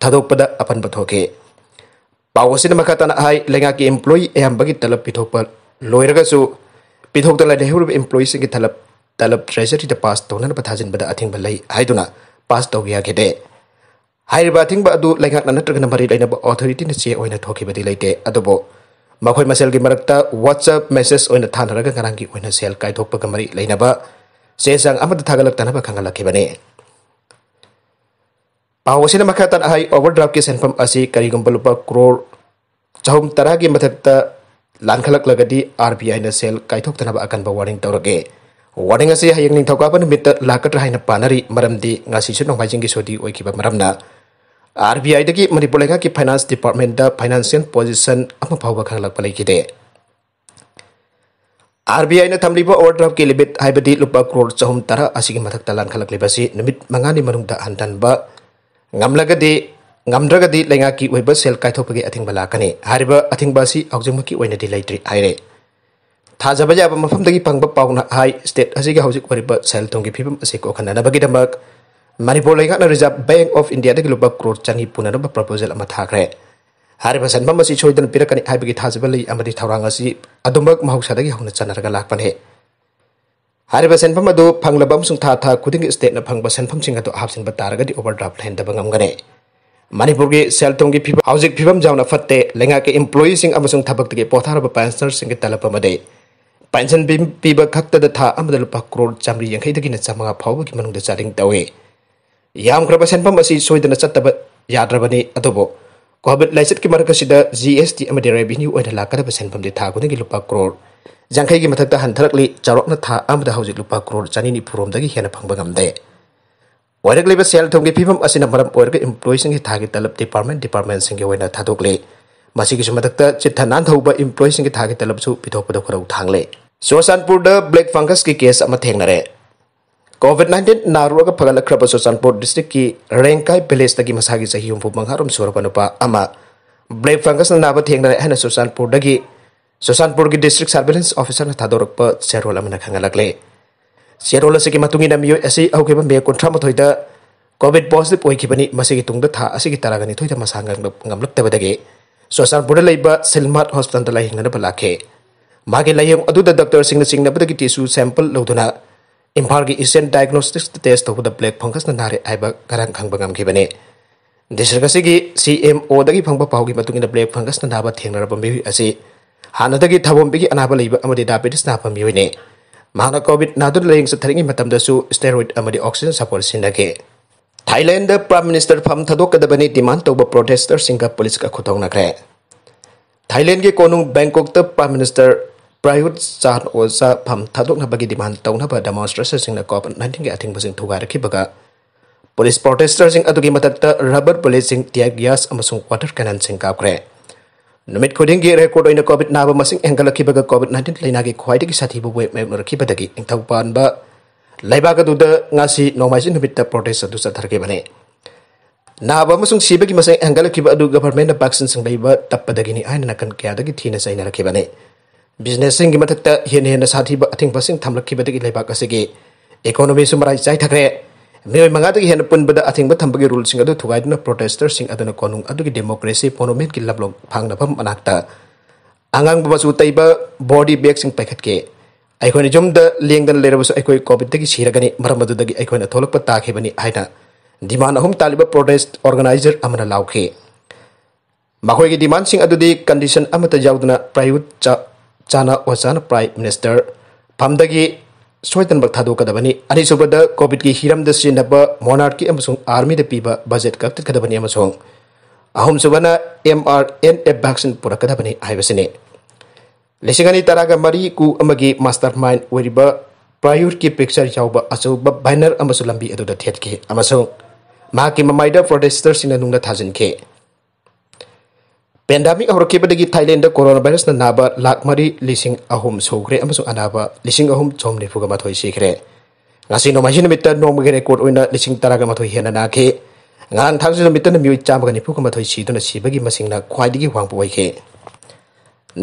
ꯊꯥꯗꯣꯛꯄꯗ ꯑꯄꯟꯕ ꯊꯣꯛꯈꯤ꯫ ꯄꯥꯎ ꯑꯁꯤꯅ ꯃꯈꯥ ꯇꯥꯅ ꯍꯥꯏ, ꯂꯩꯉꯥꯛꯀꯤ ꯏꯝꯄ꯭ꯂꯣꯌꯤ ꯑꯌꯥꯝꯕꯒꯤ ꯇꯂꯕ ꯄꯤꯊꯣꯛꯄ ꯂꯣꯏꯔꯒꯁꯨ ꯄꯤꯊꯣꯛꯇꯅ ꯂꯩꯍꯧꯔꯤꯕ ꯏꯝꯄ꯭ꯂꯣꯌꯤꯁꯤꯡꯒꯤ ꯇꯂꯕ, ꯇꯂꯕ ꯇ꯭ꯔꯦꯖꯔꯤꯗ ꯄꯥꯁ ꯇꯧꯅꯅꯕ ꯊꯥꯖꯤꯟꯕꯗ ꯑꯊꯤꯡꯕ ꯂꯩ ꯍꯥꯏꯗꯨꯅ ꯄꯥꯁ ꯇꯧꯕ ꯌꯥꯈꯤꯗꯦ꯫ ꯍꯥꯏꯔꯤꯕ ꯑꯊꯤꯡꯕ ꯑꯗꯨ ꯂꯩꯉꯥꯛꯅ ꯅꯠꯇ꯭ꯔꯒꯅ ꯃꯔꯤ ꯂꯩꯅꯕ ꯑꯣꯊꯣꯔꯤꯇꯤꯅ ꯆꯦ ꯑꯣꯏꯅ ꯊꯣꯛꯈꯤꯕꯗꯤ ꯂꯩꯇꯦ, ꯑꯗꯨꯕꯨ ꯃꯈꯣꯏ ꯃꯁꯦꯜꯒꯤ ꯃꯔꯛꯇ WhatsApp ꯃꯦꯁꯦꯖ ꯑꯣꯏꯅ ꯊꯥꯅꯔꯒ ꯉꯔꯥꯡꯒꯤ ꯑꯣꯏꯅ ꯁꯦꯜ ꯀꯥꯏꯊꯣꯛꯄꯒ ꯃꯔꯤ ꯂꯩꯅꯕ ꯆꯦ ꯆꯥꯡ ꯑꯃꯠꯇ ꯊꯥꯒꯠꯂꯛꯇꯅꯕ ꯈꯪꯍꯜꯂꯛꯈꯤꯕꯅꯤ꯫ ꯄꯥꯎ ꯑꯁꯤꯅ ꯃꯈꯥ ꯇꯥꯅ ꯍꯥꯏ, ꯑꯣꯚꯔꯗ꯭ꯔꯥꯐꯀꯤ ꯁꯦꯟꯐꯝ ꯑꯁꯤ ꯀꯔꯤꯒꯨꯝꯕ ꯂꯨꯄꯥ ꯀ꯭ꯔꯣꯔ ꯆꯍꯨꯝ ꯇꯔꯥꯒꯤ ꯃꯊꯛꯇ ꯂꯥꯟꯈꯠꯂꯛꯂꯒꯗꯤ ꯑꯥꯔ ꯕꯤ ꯑꯥꯏꯅ ꯁꯦꯜ ꯀꯥꯏꯊꯣꯛꯇꯅꯕ ꯑꯀꯟꯕ ꯋꯥꯔꯅꯤꯡ ꯇꯧꯔꯛꯏ꯫ ꯋꯥꯔꯅꯤꯡ ꯑꯁꯤ ꯍꯌꯦꯡ ꯅꯤꯡꯊꯧꯀꯥꯕ ꯅꯨꯃꯤꯠꯇ ꯂꯥꯛꯀꯗ꯭ꯔꯥ ꯍꯥꯏꯅ ꯄꯥꯅꯔꯤ, ꯃꯔꯝꯗꯤ ꯉꯁꯤꯁꯨ ꯅꯣꯡꯃꯥꯏꯖꯤꯡꯒꯤ ꯁꯨꯇꯤ ꯑꯣꯏꯈꯤꯕ ꯃꯔꯝꯅ ꯑꯥꯔ ꯕꯤ ꯑꯥꯏꯗꯒꯤ ꯃꯅꯤꯄꯨꯔ ꯂꯩꯉꯥꯛꯀꯤ ꯐꯥꯏꯅꯥꯟꯁ ꯗꯤꯄꯥꯔꯠꯃꯦꯟꯗ ꯐꯥꯏꯅꯥꯟꯁꯤꯌꯦꯜ ꯄꯣꯖꯤꯁꯟ ꯑꯃ ꯐꯥꯎꯕ ꯈꯪꯂꯛꯄ ꯂꯩꯈꯤꯗꯦ꯫ ꯑꯥꯔ ꯕꯤ ꯑꯥꯏꯅ ꯊꯝꯂꯤꯕ ꯑꯣꯚꯔꯗ꯭ꯔꯥꯐꯀꯤ ꯂꯤꯃꯤꯠ, ꯍꯥꯏꯕꯗꯤ ꯂꯨꯄꯥ ꯀ꯭ꯔꯣꯔ ꯆꯍꯨꯝ ꯇꯔꯥ ꯑꯁꯤꯒꯤ ꯃꯊꯛꯇ ꯂꯥꯟꯈꯠꯂꯛꯂꯤꯕ ꯑꯁꯤ ꯅꯨꯃꯤꯠ ꯃꯉꯥꯅꯤ ꯃꯅꯨꯡꯗ ꯍꯟꯊꯍꯟꯕ ꯉꯝꯂꯒꯗꯤ, ꯉꯝꯗ꯭ꯔꯒꯗꯤ ꯂꯩꯉꯥꯛꯀꯤ ꯑꯣꯏꯕ ꯁꯦꯜ ꯀꯥꯏꯊꯣꯛꯄꯒꯤ ꯑꯊꯤꯡꯕ ꯂꯥꯛꯀꯅꯤ꯫ ꯍꯥꯏꯔꯤꯕ ꯑꯊꯤꯡꯕ ꯑꯁꯤ ꯍꯧꯖꯤꯛꯃꯛꯀꯤ ꯑꯣꯏꯅꯗꯤ ꯂꯩꯇ꯭ꯔꯤ ꯍꯥꯏꯔꯦ꯫ ꯊꯥꯖꯕ ꯌꯥꯕ ꯃꯐꯝꯗꯒꯤ ꯐꯪꯕ ꯄꯥꯎꯅ ꯍꯥꯏ, ꯁ꯭ꯇꯦꯠ ꯑꯁꯤꯒꯤ ꯍꯧꯖꯤꯛ ꯑꯣꯏꯔꯤꯕ ꯁꯦꯜ ꯊꯨꯝꯒꯤ ꯐꯤꯕꯝ ꯑꯁꯤ ꯀꯣꯛꯍꯟꯅꯅꯕꯒꯤꯗꯃꯛ ꯃꯅꯤꯄꯨꯔ ꯂꯩꯉꯥꯛꯅ Reserve Bank of Indiaꯗꯒꯤ ꯂꯨꯄꯥ ꯀ꯭ꯔꯣꯔ ꯆꯅꯤ ꯄꯨꯅꯅꯕ ꯄ꯭ꯔꯄꯣꯖꯦꯜ ꯑꯃ ꯊꯥꯈ꯭ꯔꯦ꯫ ꯍꯥꯏꯔꯤꯕ ꯁꯦꯟꯐꯝ ꯑꯁꯤ ꯁꯣꯏꯗꯅ ꯄꯤꯔꯛꯀꯅꯤ ꯍꯥꯏꯕꯒꯤ ꯊꯥꯖꯕ ꯂꯩ ꯑꯃꯗꯤ ꯊꯧꯔꯥꯡ ꯑꯁꯤ ꯑꯗꯨꯃꯛ ꯃꯍꯧꯁꯥꯗꯒꯤ ꯍꯧꯅ ꯆꯠꯅꯔꯒ ꯂꯥꯛꯄꯅꯤ꯫ ꯍꯥꯏꯔꯤꯕ ꯁꯦꯟꯐꯝ ꯑꯗꯨ ꯐꯪꯂꯕ ꯑꯃꯁꯨꯡ ꯊꯥ ꯊꯥ ꯈꯨꯗꯤꯡꯒꯤ stateꯅ ꯐꯪꯕ ꯁꯦꯟꯐꯝꯁꯤꯡ ꯑꯗꯨ ꯍꯥꯞꯆꯤꯟꯕ ꯇꯥꯔꯒꯗꯤ overdraft ꯂꯩꯍꯟꯗꯕ ꯉꯝꯒꯅꯤ꯫ ꯃꯅꯤꯄꯨꯔꯒꯤ ꯁꯦꯜ ꯊꯨꯝꯒꯤ ꯐꯤꯕꯝ ꯍꯧꯖꯤꯛ ꯐꯤꯕꯝ ꯌꯥꯝꯅ ꯐꯠꯇꯦ꯫ ꯂꯩꯉꯥꯛꯀꯤ employeeꯁꯤꯡ ꯑꯃꯁꯨꯡ ꯊꯕꯛꯇꯒꯤ ꯄꯣꯊꯥꯔꯕ pensionerꯁꯤꯡꯒꯤ ꯇꯂꯕ ꯑꯃꯗꯤ pension ꯄꯤ-, ꯄꯤꯕ ꯈꯛꯇꯗ ꯊꯥ ꯑꯃꯗ ꯂꯨꯄꯥ ꯀ꯭ꯔꯣꯔ ꯆꯥꯃꯔꯤ ꯌꯥꯡꯈꯩꯗꯒꯤꯅ ꯆꯥꯃꯉꯥ ꯐꯥꯎꯕꯒꯤ ꯃꯅꯨꯡꯗ ꯆꯥꯗꯤꯡ ꯇꯧꯏ꯫ ꯌꯥꯝꯈ꯭ꯔꯕ ꯁꯦꯟꯐꯝ ꯑꯁꯤ ꯁꯣꯏꯗꯅ ꯆꯠꯇꯕ ꯌꯥꯗ꯭ꯔꯕꯅꯤ, ꯑꯗꯨꯕꯨ COVID nineteen ꯃꯔꯛ ꯑꯁꯤꯗ GST ꯑꯃꯗꯤ revenue ꯑꯣꯏꯅ ꯂꯥꯛꯀꯗꯕ ꯁꯦꯟꯐꯝꯗꯤ ꯊꯥ ꯈꯨꯗꯤꯡꯒꯤ ꯂꯨꯄꯥ ꯀ꯭ꯔꯣꯔ ꯌꯥꯡꯈꯩꯒꯤ ꯃꯊꯛꯇ ꯍꯟꯊꯔꯛꯂꯤ꯫ ꯆꯥꯎꯔꯥꯛꯅ ꯊꯥ ꯑꯃꯗ ꯍꯧꯖꯤꯛ ꯂꯨꯄꯥ ꯀ꯭ꯔꯣꯔ ꯆꯅꯤ ꯅꯤꯐꯨꯔꯣꯝꯗꯒꯤ ꯍꯦꯟꯅ ꯐꯪꯕ ꯉꯝꯗꯦ꯫ ꯑꯣꯏꯔꯛꯂꯤꯕ ꯁꯦꯜ ꯊꯨꯝꯒꯤ ꯐꯤꯕꯝ ꯑꯁꯤꯅ ꯃꯔꯝ ꯑꯣꯏꯔꯒ employeeꯁꯤꯡꯒꯤ ꯊꯥꯒꯤ ꯇꯂꯕ department departmentꯁꯤꯡꯒꯤ ꯑꯣꯏꯅ ꯊꯥꯗꯣꯛꯂꯤ꯫ ꯃꯁꯤꯒꯤꯁꯨ ꯃꯊꯛꯇ ꯆꯤꯠꯊ ꯅꯥꯟꯊꯍꯧꯕ employeeꯁꯤꯡꯒꯤ ꯊꯥꯒꯤ ꯇꯂꯕꯁꯨ ꯄꯤꯊꯣꯛꯄꯗ ꯈꯨꯔꯧ ꯊꯥꯡꯂꯦ꯫ ꯆꯨꯔꯆꯥꯟꯄꯨꯔꯗ black fungusꯀꯤ case ꯑꯃ ꯊꯦꯡꯅꯔꯦ꯫ COVID nineteen ꯅꯥꯔꯨꯔꯒ ꯐꯒꯠꯂꯛꯈ꯭ꯔꯕ ꯆꯨꯔꯆꯥꯟꯄꯨꯔ districtꯀꯤ ꯔꯦꯡꯀꯥꯏ villageꯇꯒꯤ ꯃꯁꯥꯒꯤ ꯆꯍꯤ ꯍꯨꯝꯐꯨ ꯃꯉꯥ ꯔꯣꯝ ꯁꯨꯔꯕ ꯅꯨꯄꯥ ꯑꯃ black fungusꯅ ꯅꯥꯕ ꯊꯦꯡꯅꯔꯦ ꯍꯥꯏꯅ ꯆꯨꯔꯆꯥꯟꯄꯨꯔꯗꯒꯤ, ꯆꯨꯔꯆꯥꯟꯄꯨꯔꯒꯤ district surveillance officerꯅ ꯊꯥꯗꯣꯔꯛꯄ ꯆꯦꯔꯣꯜ ꯑꯃꯅ ꯈꯪꯍꯜꯂꯛꯂꯦ꯫ ꯆꯦꯔꯣꯜ ꯑꯁꯤꯒꯤ ꯃꯇꯨꯡ ꯏꯟꯅ ꯃꯤꯑꯣꯏ ꯑꯁꯤ ꯍꯧꯈꯤꯕ May ꯀꯨꯟꯊ꯭ꯔꯥ ꯃꯥꯊꯣꯏꯗ COVID positive ꯑꯣꯏꯈꯤꯕꯅꯤ꯫ ꯃꯁꯤꯒꯤ ꯇꯨꯡꯗ ꯊꯥ ꯑꯁꯤꯒꯤ ꯇꯔꯥꯒ ꯅꯤꯊꯣꯏꯗ ꯃꯁꯥ ꯉꯝꯂꯛ-, ꯉꯝꯂꯛꯇꯕꯗꯒꯤ ꯆꯨꯔꯆꯥꯟꯄꯨꯔꯗ ꯂꯩꯕ ꯁꯤꯜꯃꯥꯠ hospitalꯗ ꯂꯥꯌꯦꯡꯅꯅꯕ ꯂꯥꯛꯈꯤ꯫ ꯃꯥꯒꯤ ꯂꯥꯌꯦꯡ ꯑꯗꯨꯗ doctorꯁꯤꯡꯅ ꯆꯤꯡꯅꯕꯗꯒꯤ tissue sample ꯂꯧꯗꯨꯅ ꯏꯝꯐꯥꯜꯒꯤ Asian Diagnosticsꯇ test ꯇꯧꯕꯗ black fungusꯅ ꯅꯥꯔꯦ ꯍꯥꯏꯕ ꯉꯔꯥꯡ ꯈꯪꯕ ꯉꯝꯈꯤꯕꯅꯤ꯫ District ꯑꯁꯤꯒꯤ CMOꯗꯒꯤ ꯐꯪꯕ ꯄꯥꯎꯒꯤ ꯃꯇꯨꯡ ꯏꯟꯅ black fungusꯅ ꯅꯥꯕ ꯊꯦꯡꯅꯔꯕ ꯃꯤꯑꯣꯏ ꯑꯁꯤ ꯍꯥꯟꯅꯗꯒꯤ ꯊꯥꯕꯣꯝꯕꯤꯒꯤ ꯑꯅꯥꯕ ꯂꯩꯕ ꯑꯃꯗꯤ diabetes ꯅꯥꯕ ꯃꯤꯑꯣꯏꯅꯤ꯫ ꯃꯍꯥꯛꯅ COVID ꯅꯥꯗꯨꯅ ꯂꯥꯌꯦꯡ ꯆꯠꯊꯔꯤꯉꯩ ꯃꯇꯝꯗꯁꯨ steroid ꯑꯃꯗꯤ oxygen support ꯁꯤꯖꯤꯟꯅꯈꯤ꯫ ꯊꯥꯏꯂꯦꯟꯗ Prime Minister ꯐꯝ ꯊꯥꯗꯣꯛꯀꯗꯕꯅꯤ demand ꯇꯧꯕ protesterꯁꯤꯡꯒ ꯄꯨꯂꯤꯁꯀ ꯈꯨꯠꯊꯣꯛꯅꯈ꯭ꯔꯦ꯫ ꯊꯥꯏꯂꯦꯟꯒꯤ ꯀꯣꯅꯨꯡ ꯕꯦꯡꯀꯣꯛꯇ Prime Minister ꯄ꯭ꯔꯥꯌꯨꯠ ꯆꯥꯟ ꯑꯣꯆꯥ ꯐꯝ ꯊꯥꯗꯣꯛꯅꯕꯒꯤ demand ꯇꯧꯅꯕ demonstratorꯁꯤꯡꯅ COVID nineteenꯒꯤ ꯑꯊꯤꯡꯕꯁꯤꯡ ꯊꯨꯒꯥꯏꯔꯛꯈꯤꯕꯒ ꯄꯨꯂꯤꯁ protesterꯁꯤꯡ ꯑꯗꯨꯒꯤ ꯃꯊꯛꯇ rubber bulletꯁꯤꯡ, tear gas ꯑꯃꯁꯨꯡ water cannonꯁꯤꯡ ꯀꯥꯞꯈ꯭ꯔꯦ꯫ ꯅꯨꯃꯤꯠ ꯈꯨꯗꯤꯡꯒꯤ record ꯑꯣꯏꯅ COVID ꯅꯥꯕ ꯃꯁꯤꯡ ꯍꯦꯟꯒꯠꯂꯛꯈꯤꯕꯒ COVID nineteen ꯂꯩꯅꯥꯒꯤ ꯈ꯭ꯋꯥꯏꯗꯒꯤ ꯁꯥꯊꯤꯕ wave ꯃꯥꯌꯣꯛꯅꯔꯛꯈꯤꯕꯗꯒꯤ ꯅꯤꯡꯊꯧ ꯄꯥꯟꯕ ꯂꯩꯕꯥꯛ ꯑꯗꯨꯗ ꯉꯁꯤ ꯅꯣꯡꯃꯥꯏꯖꯤꯡ ꯅꯨꯃꯤꯠꯇ protest ꯑꯗꯨ ꯆꯠꯊꯔꯛꯈꯤꯕꯅꯤ꯫ ꯅꯥꯕ ꯑꯃꯁꯨꯡ ꯁꯤꯕꯒꯤ ꯃꯁꯤꯡ ꯍꯦꯟꯒꯠꯂꯛꯈꯤꯕ ꯑꯗꯨ governmentꯅ vaccine ꯁꯤꯡ ꯂꯩꯕ ꯇꯞꯄꯗꯒꯤꯅꯤ ꯍꯥꯏꯅ ꯅꯥꯀꯟ ꯀꯌꯥꯗꯒꯤ ꯊꯤꯅ ꯆꯩꯅꯔꯛꯈꯤꯕꯅꯤ꯫ Businessꯁꯤꯡꯒꯤ ꯃꯊꯛꯇ ꯍꯦꯟꯅ ꯍꯦꯟꯅ ꯁꯥꯊꯤꯕ ꯑꯊꯤꯡꯕꯁꯤꯡ ꯊꯝꯂꯛꯈꯤꯕꯗꯒꯤ ꯂꯩꯕꯥꯛ ꯑꯁꯤꯒꯤ economyꯁꯨ ꯃꯔꯥꯏ ꯆꯥꯏꯊꯈ꯭ꯔꯦ꯫ ꯃꯤꯑꯣꯏ ꯃꯉꯥꯗꯒꯤ ꯍꯦꯟꯅ ꯄꯨꯟꯕꯗ ꯑꯊꯤꯡꯕ ꯊꯝꯕꯒꯤ ꯔꯨꯜꯁꯤꯡ ꯑꯗꯨ ꯊꯨꯒꯥꯏꯗꯨꯅ ꯄ꯭ꯔꯣꯇꯦꯁꯇꯔꯁꯤꯡ ꯑꯗꯨꯅ ꯀꯣꯅꯨꯡ ꯑꯗꯨꯒꯤ ꯗꯦꯃꯣꯀ꯭ꯔꯦꯁꯤ ꯃꯣꯅꯨꯃꯦꯟꯠꯀꯤ ꯂꯝꯂꯣꯡ ꯐꯥꯡꯅꯐꯝ ꯃꯅꯥꯛꯇ ꯑꯉꯥꯡꯕ ꯃꯆꯨ ꯇꯩꯕ ꯕꯣꯗꯤ ꯕꯦꯒꯁꯤꯡ ꯄꯥꯏꯈꯠꯈꯤ꯫ "ꯑꯩꯈꯣꯏꯅ ꯌꯨꯝꯗ ꯂꯦꯡꯗꯅ ꯂꯩꯔꯕꯁꯨ ꯑꯩꯈꯣꯏ ꯀꯣꯚꯤꯗꯇꯒꯤ ꯁꯤꯔꯒꯅꯤ, ꯃꯔꯝ ꯑꯗꯨꯗꯒꯤ ꯑꯩꯈꯣꯏꯅ ꯊꯣꯛꯂꯛꯄ ꯇꯥꯈꯤꯕꯅꯤ" ꯍꯥꯏꯅ ꯗꯤꯃꯥꯟ ꯑꯍꯨꯝ ꯇꯥꯜꯂꯤꯕ ꯄ꯭ꯔꯣꯇꯦꯁꯠ ꯑꯣꯔꯒꯅꯥꯏꯖꯔ ꯑꯃꯅ ꯂꯥꯎꯈꯤ꯫ ꯃꯈꯣꯏꯒꯤ ꯗꯤꯃꯥꯟꯁꯤꯡ ꯑꯗꯨꯗꯤ ꯀꯟꯗꯤꯁꯟ ꯑꯃꯠꯇ ꯌꯥꯎꯗꯅ ꯄ꯭ꯔꯥꯌꯨꯠ ꯆ-, ꯆꯥꯅ ꯑꯣꯖꯥꯅ ꯄ꯭ꯔꯥꯏꯝ ꯃꯤꯅꯤꯁꯇꯔ ꯐꯝꯗꯒꯤ ꯁꯣꯏꯗꯅꯃꯛ ꯊꯥꯗꯣꯛꯀꯗꯕꯅꯤ꯫ ꯑꯅꯤꯁꯨꯕꯗ, ꯀꯣꯚꯤꯗꯀꯤ ꯍꯤꯔꯝꯗ ꯁꯤꯖꯤꯟꯅꯕ ꯃꯣꯅꯥꯔꯀꯤ ꯑꯃꯁꯨꯡ ꯑꯥꯔꯃꯤꯗ ꯄꯤꯕ ꯕꯖꯦꯠ ꯀꯛꯊꯠꯀꯗꯕꯅꯤ ꯑꯃꯁꯨꯡ ꯑꯍꯨꯝꯁꯨꯕꯅ M R N A vaccine ꯄꯨꯔꯛꯀꯗꯕꯅꯤ ꯍꯥꯏꯕꯁꯤꯅꯤ꯫ ꯂꯤꯁꯤꯡ ꯑꯅꯤ ꯇꯔꯥꯒ ꯃꯔꯤ ꯀꯨ ꯑꯃꯒꯤ ꯃꯥꯁꯇꯔ ꯃꯥꯏꯟ ꯑꯣꯏꯔꯤꯕ ꯄ꯭ꯔꯥꯌꯨꯔꯀꯤ ꯄꯤꯛꯆꯔ ꯌꯥꯎꯕ ꯑꯆꯧꯕ ꯕꯦꯅꯔ ꯑꯃꯁꯨ ꯂꯝꯕꯤ ꯑꯗꯨꯗ ꯊꯦꯠꯈꯤ ꯑꯃꯁꯨꯡ ꯃꯍꯥꯛꯀꯤ ꯃꯃꯥꯏꯗ ꯄ꯭ꯔꯣꯇꯦꯁꯇꯔꯁꯤꯡꯅ ꯅꯨꯡꯅ ꯊꯥꯖꯤꯟꯈꯤ꯫ ꯄꯦꯟꯗꯥꯃꯤꯛ ꯍꯧꯔꯛꯈꯤꯕꯗꯒꯤ ꯊꯥꯏꯂꯦꯟꯗ ꯀꯣꯔꯣꯅꯥ ꯚꯥꯏꯔꯁꯅ ꯅꯥꯕ ꯂꯥꯈ ꯃꯔꯤ ꯂꯤꯁꯤꯡ ꯑꯍꯨꯝ ꯁꯨꯈ꯭ꯔꯦ ꯑꯃꯁꯨꯡ ꯑꯅꯥꯕ ꯂꯤꯁꯤꯡ ꯑꯍꯨꯝ ꯆꯍꯨꯝ ꯅꯤꯐꯨꯒ ꯃꯥꯊꯣꯏ ꯁꯤꯈ꯭ꯔꯦ꯫ ꯉꯁꯤ ꯅꯣꯡꯃꯥꯏꯖꯤꯡ ꯅꯨꯃꯤꯠꯇ ꯅꯣꯡꯃꯒꯤ ꯔꯦꯀꯣꯔꯗ ꯑꯣꯏꯅ ꯂꯤꯁꯤꯡ ꯇꯔꯥꯒ ꯃꯥꯊꯣꯏ ꯍꯦꯟꯅ ꯅꯥꯈꯤ꯫ ꯉꯔꯥꯡ ꯊꯥꯡꯖ ꯅꯨꯃꯤꯠꯇꯅ ꯃꯤꯑꯣꯏ ꯆꯥꯝꯃꯒ ꯅꯤꯐꯨꯒ ꯃꯥꯊꯣꯏ ꯁꯤꯗꯨꯅ ꯁꯤꯕꯒꯤ ꯃꯁꯤꯡꯅ ꯈ꯭ꯋꯥꯏꯗꯒꯤ ꯋꯥꯡꯕ ꯑꯣꯏꯈꯤ꯫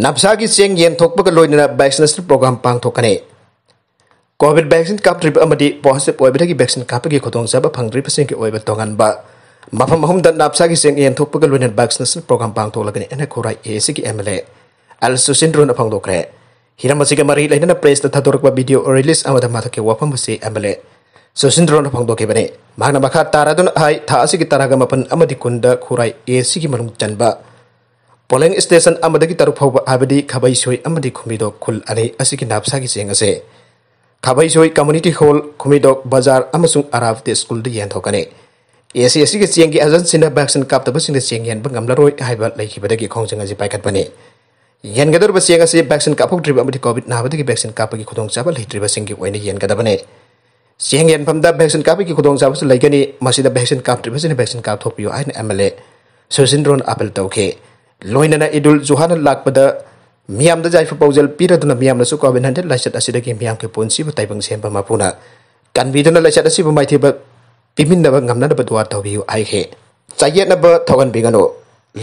ꯅꯞꯁꯥꯒꯤ ꯆꯦꯡ ꯌꯦꯟꯊꯣꯛꯄꯒ ꯂꯣꯏꯅꯅ ꯚꯦꯛꯁꯤꯅꯦꯁꯟ ꯄ꯭ꯔꯣꯒ꯭ꯔꯥꯝ ꯄꯥꯡꯊꯣꯛꯀꯅꯤ꯫ ꯀꯣꯚꯤꯗ ꯚꯦꯛꯁꯤꯟ ꯀꯥꯞꯇ꯭ꯔꯤꯕ ꯑꯃꯗꯤ ꯄꯣꯖꯤꯇꯤꯚ ꯑꯣꯏꯕꯗꯒꯤ ꯚꯦꯛꯁꯤꯟ ꯀꯥꯞꯄꯒꯤ ꯈꯨꯗꯣꯡꯆꯥꯕ ꯐꯪꯗ꯭ꯔꯤꯕꯁꯤꯡꯒꯤ ꯑꯣꯏꯕ ꯇꯣꯉꯥꯟꯕ ꯃꯐꯝ ꯑꯍꯨꯝꯗ ꯅꯞꯁꯥꯒꯤ ꯆꯦꯡ ꯌꯦꯟꯊꯣꯛꯄꯒ ꯂꯣꯏꯅꯅ ꯚꯦꯛꯁꯤꯅꯦꯁꯟ ꯄ꯭ꯔꯣꯒ꯭ꯔꯥꯝ ꯄꯥꯡꯊꯣꯛꯂꯒꯅꯤ ꯍꯥꯏꯅ ꯈꯨꯔꯥꯏ ꯑꯦ ꯁꯤꯒꯤ ꯑꯦꯝ ꯑꯦꯜ ꯑꯦ ꯑꯦꯜ ꯁꯨꯁꯤꯟꯗ꯭ꯔꯣꯅ ꯐꯣꯡꯗꯣꯛꯈ꯭ꯔꯦ꯫ ꯍꯤꯔꯝ ꯑꯁꯤꯒ ꯃꯔꯤ ꯂꯩꯅꯅ ꯄ꯭ꯔꯦꯁꯇ ꯊꯥꯗꯣꯔꯛꯄ ꯚꯤꯗꯤꯑꯣ ꯔꯤꯂꯤꯖ ꯑꯃꯗ ꯃꯊꯛꯀꯤ ꯋꯥꯐꯝ ꯑꯁꯤ ꯑꯦꯝ ꯑꯦꯜ ꯑꯦ ꯁꯨꯁꯤꯟꯗ꯭ꯔꯣꯅ ꯐꯣꯡꯗꯣꯛꯈꯤꯕꯅꯤ꯫ ꯃꯍꯥꯛꯅ ꯃꯈꯥ ꯇꯥꯔꯗꯨꯅ ꯍꯥꯏ, ꯊꯥ ꯑꯁꯤꯒꯤ ꯇꯔꯥꯒ ꯃꯥꯄꯟ ꯑꯃꯗꯤ ꯀꯨꯟꯗ ꯈꯨꯔꯥꯏ ꯑꯦ ꯁꯤꯒꯤ ꯃꯅꯨꯡ ꯆꯟꯕ ꯄꯣꯂꯤꯡ ꯁ꯭ꯇꯦꯁꯟ ꯑꯃꯗꯒꯤ ꯇꯔꯨꯛ ꯐꯥꯎꯕ, ꯍꯥꯏꯕꯗꯤ ꯈꯥꯕꯩꯁꯣꯏ ꯑꯃꯗꯤ ꯈꯨꯃꯤꯗꯣꯛ ꯈꯨꯜ ꯑꯅꯤ ꯑꯁꯤꯒꯤ ꯅꯞꯁꯥꯒꯤ ꯆꯦꯡ ꯑꯁꯦ ꯈꯥꯕꯩꯁꯣꯏ ꯀꯝꯃ꯭ꯌꯨꯅꯤꯇꯤ ꯍꯣꯜ, ꯈꯨꯃꯤꯗꯣꯛ ꯕꯖꯥꯔ ꯑꯃꯁꯨꯡ ꯑꯔꯥꯕꯇꯤ ꯁ꯭ꯀꯨꯜꯗ ꯌꯦꯟꯊꯣꯛꯀꯅꯤ꯫ ꯑꯦ ꯁꯤ ꯑꯦꯁ ꯁꯤꯒꯤ ꯆꯦꯡꯒꯤ ꯑꯦꯖꯦꯟꯁꯤꯅ ꯚꯦꯛꯁꯤꯟ ꯀꯥꯞꯇꯕꯁꯤꯡꯅ ꯆꯦꯡ ꯌꯦꯟꯕ ꯉꯝꯂꯔꯣꯏ ꯍꯥꯏꯕ ꯂꯩꯈꯤꯕꯗꯒꯤ ꯈꯣꯡꯖꯪ ꯑꯁꯤ ꯄꯥꯏꯈꯠꯄꯅꯤ꯫ ꯌꯦꯟꯒꯗꯧꯔꯤꯕ ꯆꯦꯡ ꯑꯁꯤ ꯚꯦꯛꯁꯤꯟ ꯀꯥꯞꯍꯧꯗ꯭ꯔꯤꯕ ꯑꯃꯗꯤ ꯀꯣꯚꯤꯗ ꯅꯥꯕꯗꯒꯤ ꯚꯦꯛꯁꯤꯟ ꯀꯥꯞꯄꯒꯤ ꯈꯨꯗꯣꯡꯆꯥꯕ ꯂꯩꯇ꯭ꯔꯤꯕꯁꯤꯡꯒꯤ ꯑꯣꯏꯅ ꯌꯦꯟꯒꯗꯕꯅꯤ꯫ ꯆꯦꯡ ꯌꯦꯟꯐꯝꯗ ꯚꯦꯛꯁꯤꯟ ꯀꯥꯞꯄꯒꯤ ꯈꯨꯗꯣꯡꯆꯥꯕꯁꯨ ꯂꯩꯒꯅꯤ꯫ ꯃꯁꯤꯗ ꯚꯦꯛꯁꯤꯟ ꯀꯥꯞꯇ꯭ꯔꯤꯕꯁꯤꯡꯅ ꯚꯦꯛꯁꯤꯟ ꯀꯥꯞꯊꯣꯛꯄꯤꯌꯨ ꯍꯥꯏꯅ ꯑꯦꯝ ꯑꯦꯜ ꯑꯦ ꯁꯨꯁꯤꯟꯗ꯭ꯔꯣꯅ ꯑꯥꯄꯤꯜ ꯇꯧꯈꯤ꯫ ꯂꯣꯏꯅꯅ ꯏꯗꯨꯜ ꯖꯨꯍꯥꯅ ꯂꯥꯛꯄꯗ ꯃꯤꯌꯥꯝꯗ ꯌꯥꯏꯐ ꯄꯥꯎꯖꯦꯜ ꯄꯤꯔꯗꯨꯅ ꯃꯤꯌꯥꯝꯅꯁꯨ ꯀꯣꯚꯤꯗ ꯅꯥꯏꯟꯇꯤꯟ ꯂꯥꯏꯆꯠ ꯑꯁꯤꯗꯒꯤ ꯃꯤꯌꯥꯝꯒꯤ ꯄꯨꯟꯁꯤꯕꯨ ꯇꯥꯏꯕꯪ ꯁꯦꯝꯕ ꯃꯄꯨꯅ ꯀꯟꯕꯤꯗꯨꯅ ꯂꯥꯏꯆꯠ ꯑꯁꯤꯕꯨ ꯃꯥꯏꯊꯤꯕ ꯄꯤꯃꯤꯟꯅꯕ ꯉꯝꯅꯅꯕ ꯗꯨꯋꯥ ꯇꯧꯕꯤꯌꯨ ꯍꯥꯏꯈꯤ꯫ ꯆꯌꯦꯠꯅꯕ ꯊꯣꯛꯍꯟꯕꯤꯒꯅꯨ꯫